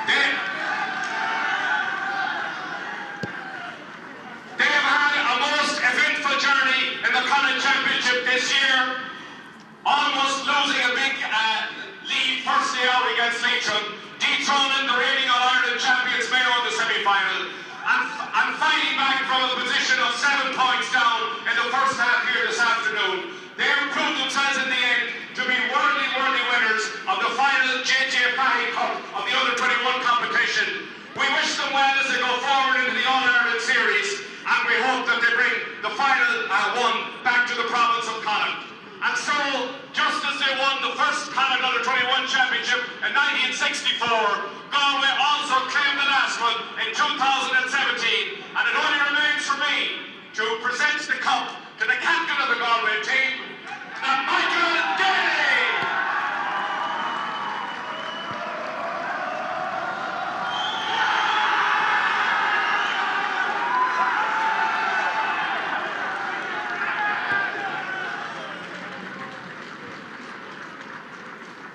D: They, they have had a most eventful journey in the Connacht Championship this year, almost losing a big uh, lead first day out against Leitrim, dethroning the reigning All-Ireland champions Mayo in the semi-final, and, and fighting back from a position of seven points down in the first half We wish them well as they go forward into the All-Ireland series and we hope that they bring the final uh, one back to the province of Connacht. And so, just as they won the first Connacht Under-21 Championship in 1964, Galway also claimed the last one in 2017. And it only remains for me to present the cup to the captain of the Galway team, Michael Daly!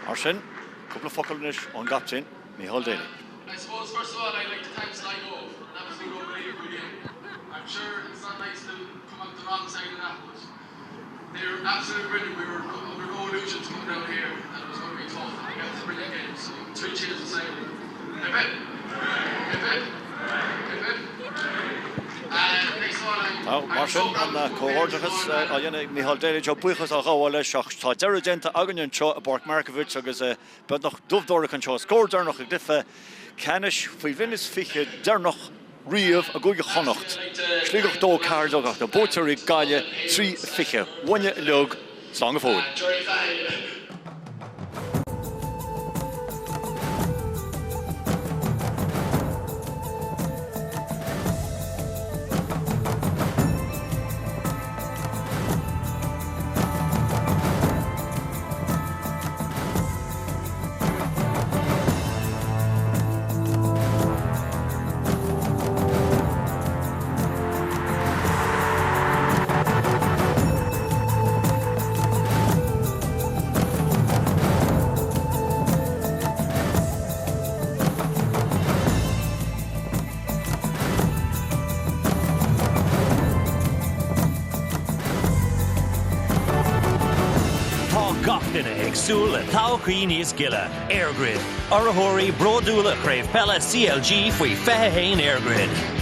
B: Mar sin, cúpla focal anois ón gcaptaen, Micheál Daly.
E: I suppose first of all I'd like to thank Sligo for an absolute unbelievable game. I'm sure it's not nice to come out the wrong side of that, but they're absolutely brilliant. We were under no illusions coming down here that it was going to be tough. And they got a brilliant game. So three cheers to Sligo. Hip hip! Hip hip! Hip hip!
B: Tá, mar sin, an comhghairdeachas á dhéanamh ag Micheál Daly anseo, buíochas á ghabháil leis ach tá deireadh déanta againn anseo i bPáirc Markievicz agus beagnach dubh dorcha anseo. Scór deireanach i gcluiche ceannais faoi bhliain is 20 deireanach riamh i gCúige Chonnacht. Sligeach 2, 14 ach na buaiteoirí Gaillimh 3, 20. Uainne uilig, slán go fóill.
A: Tá gach duine ag súil le todhchaí níos gile. EirGrid, urraitheoirí bródúla Chraobh Peile CLG faoi 21 EirGrid.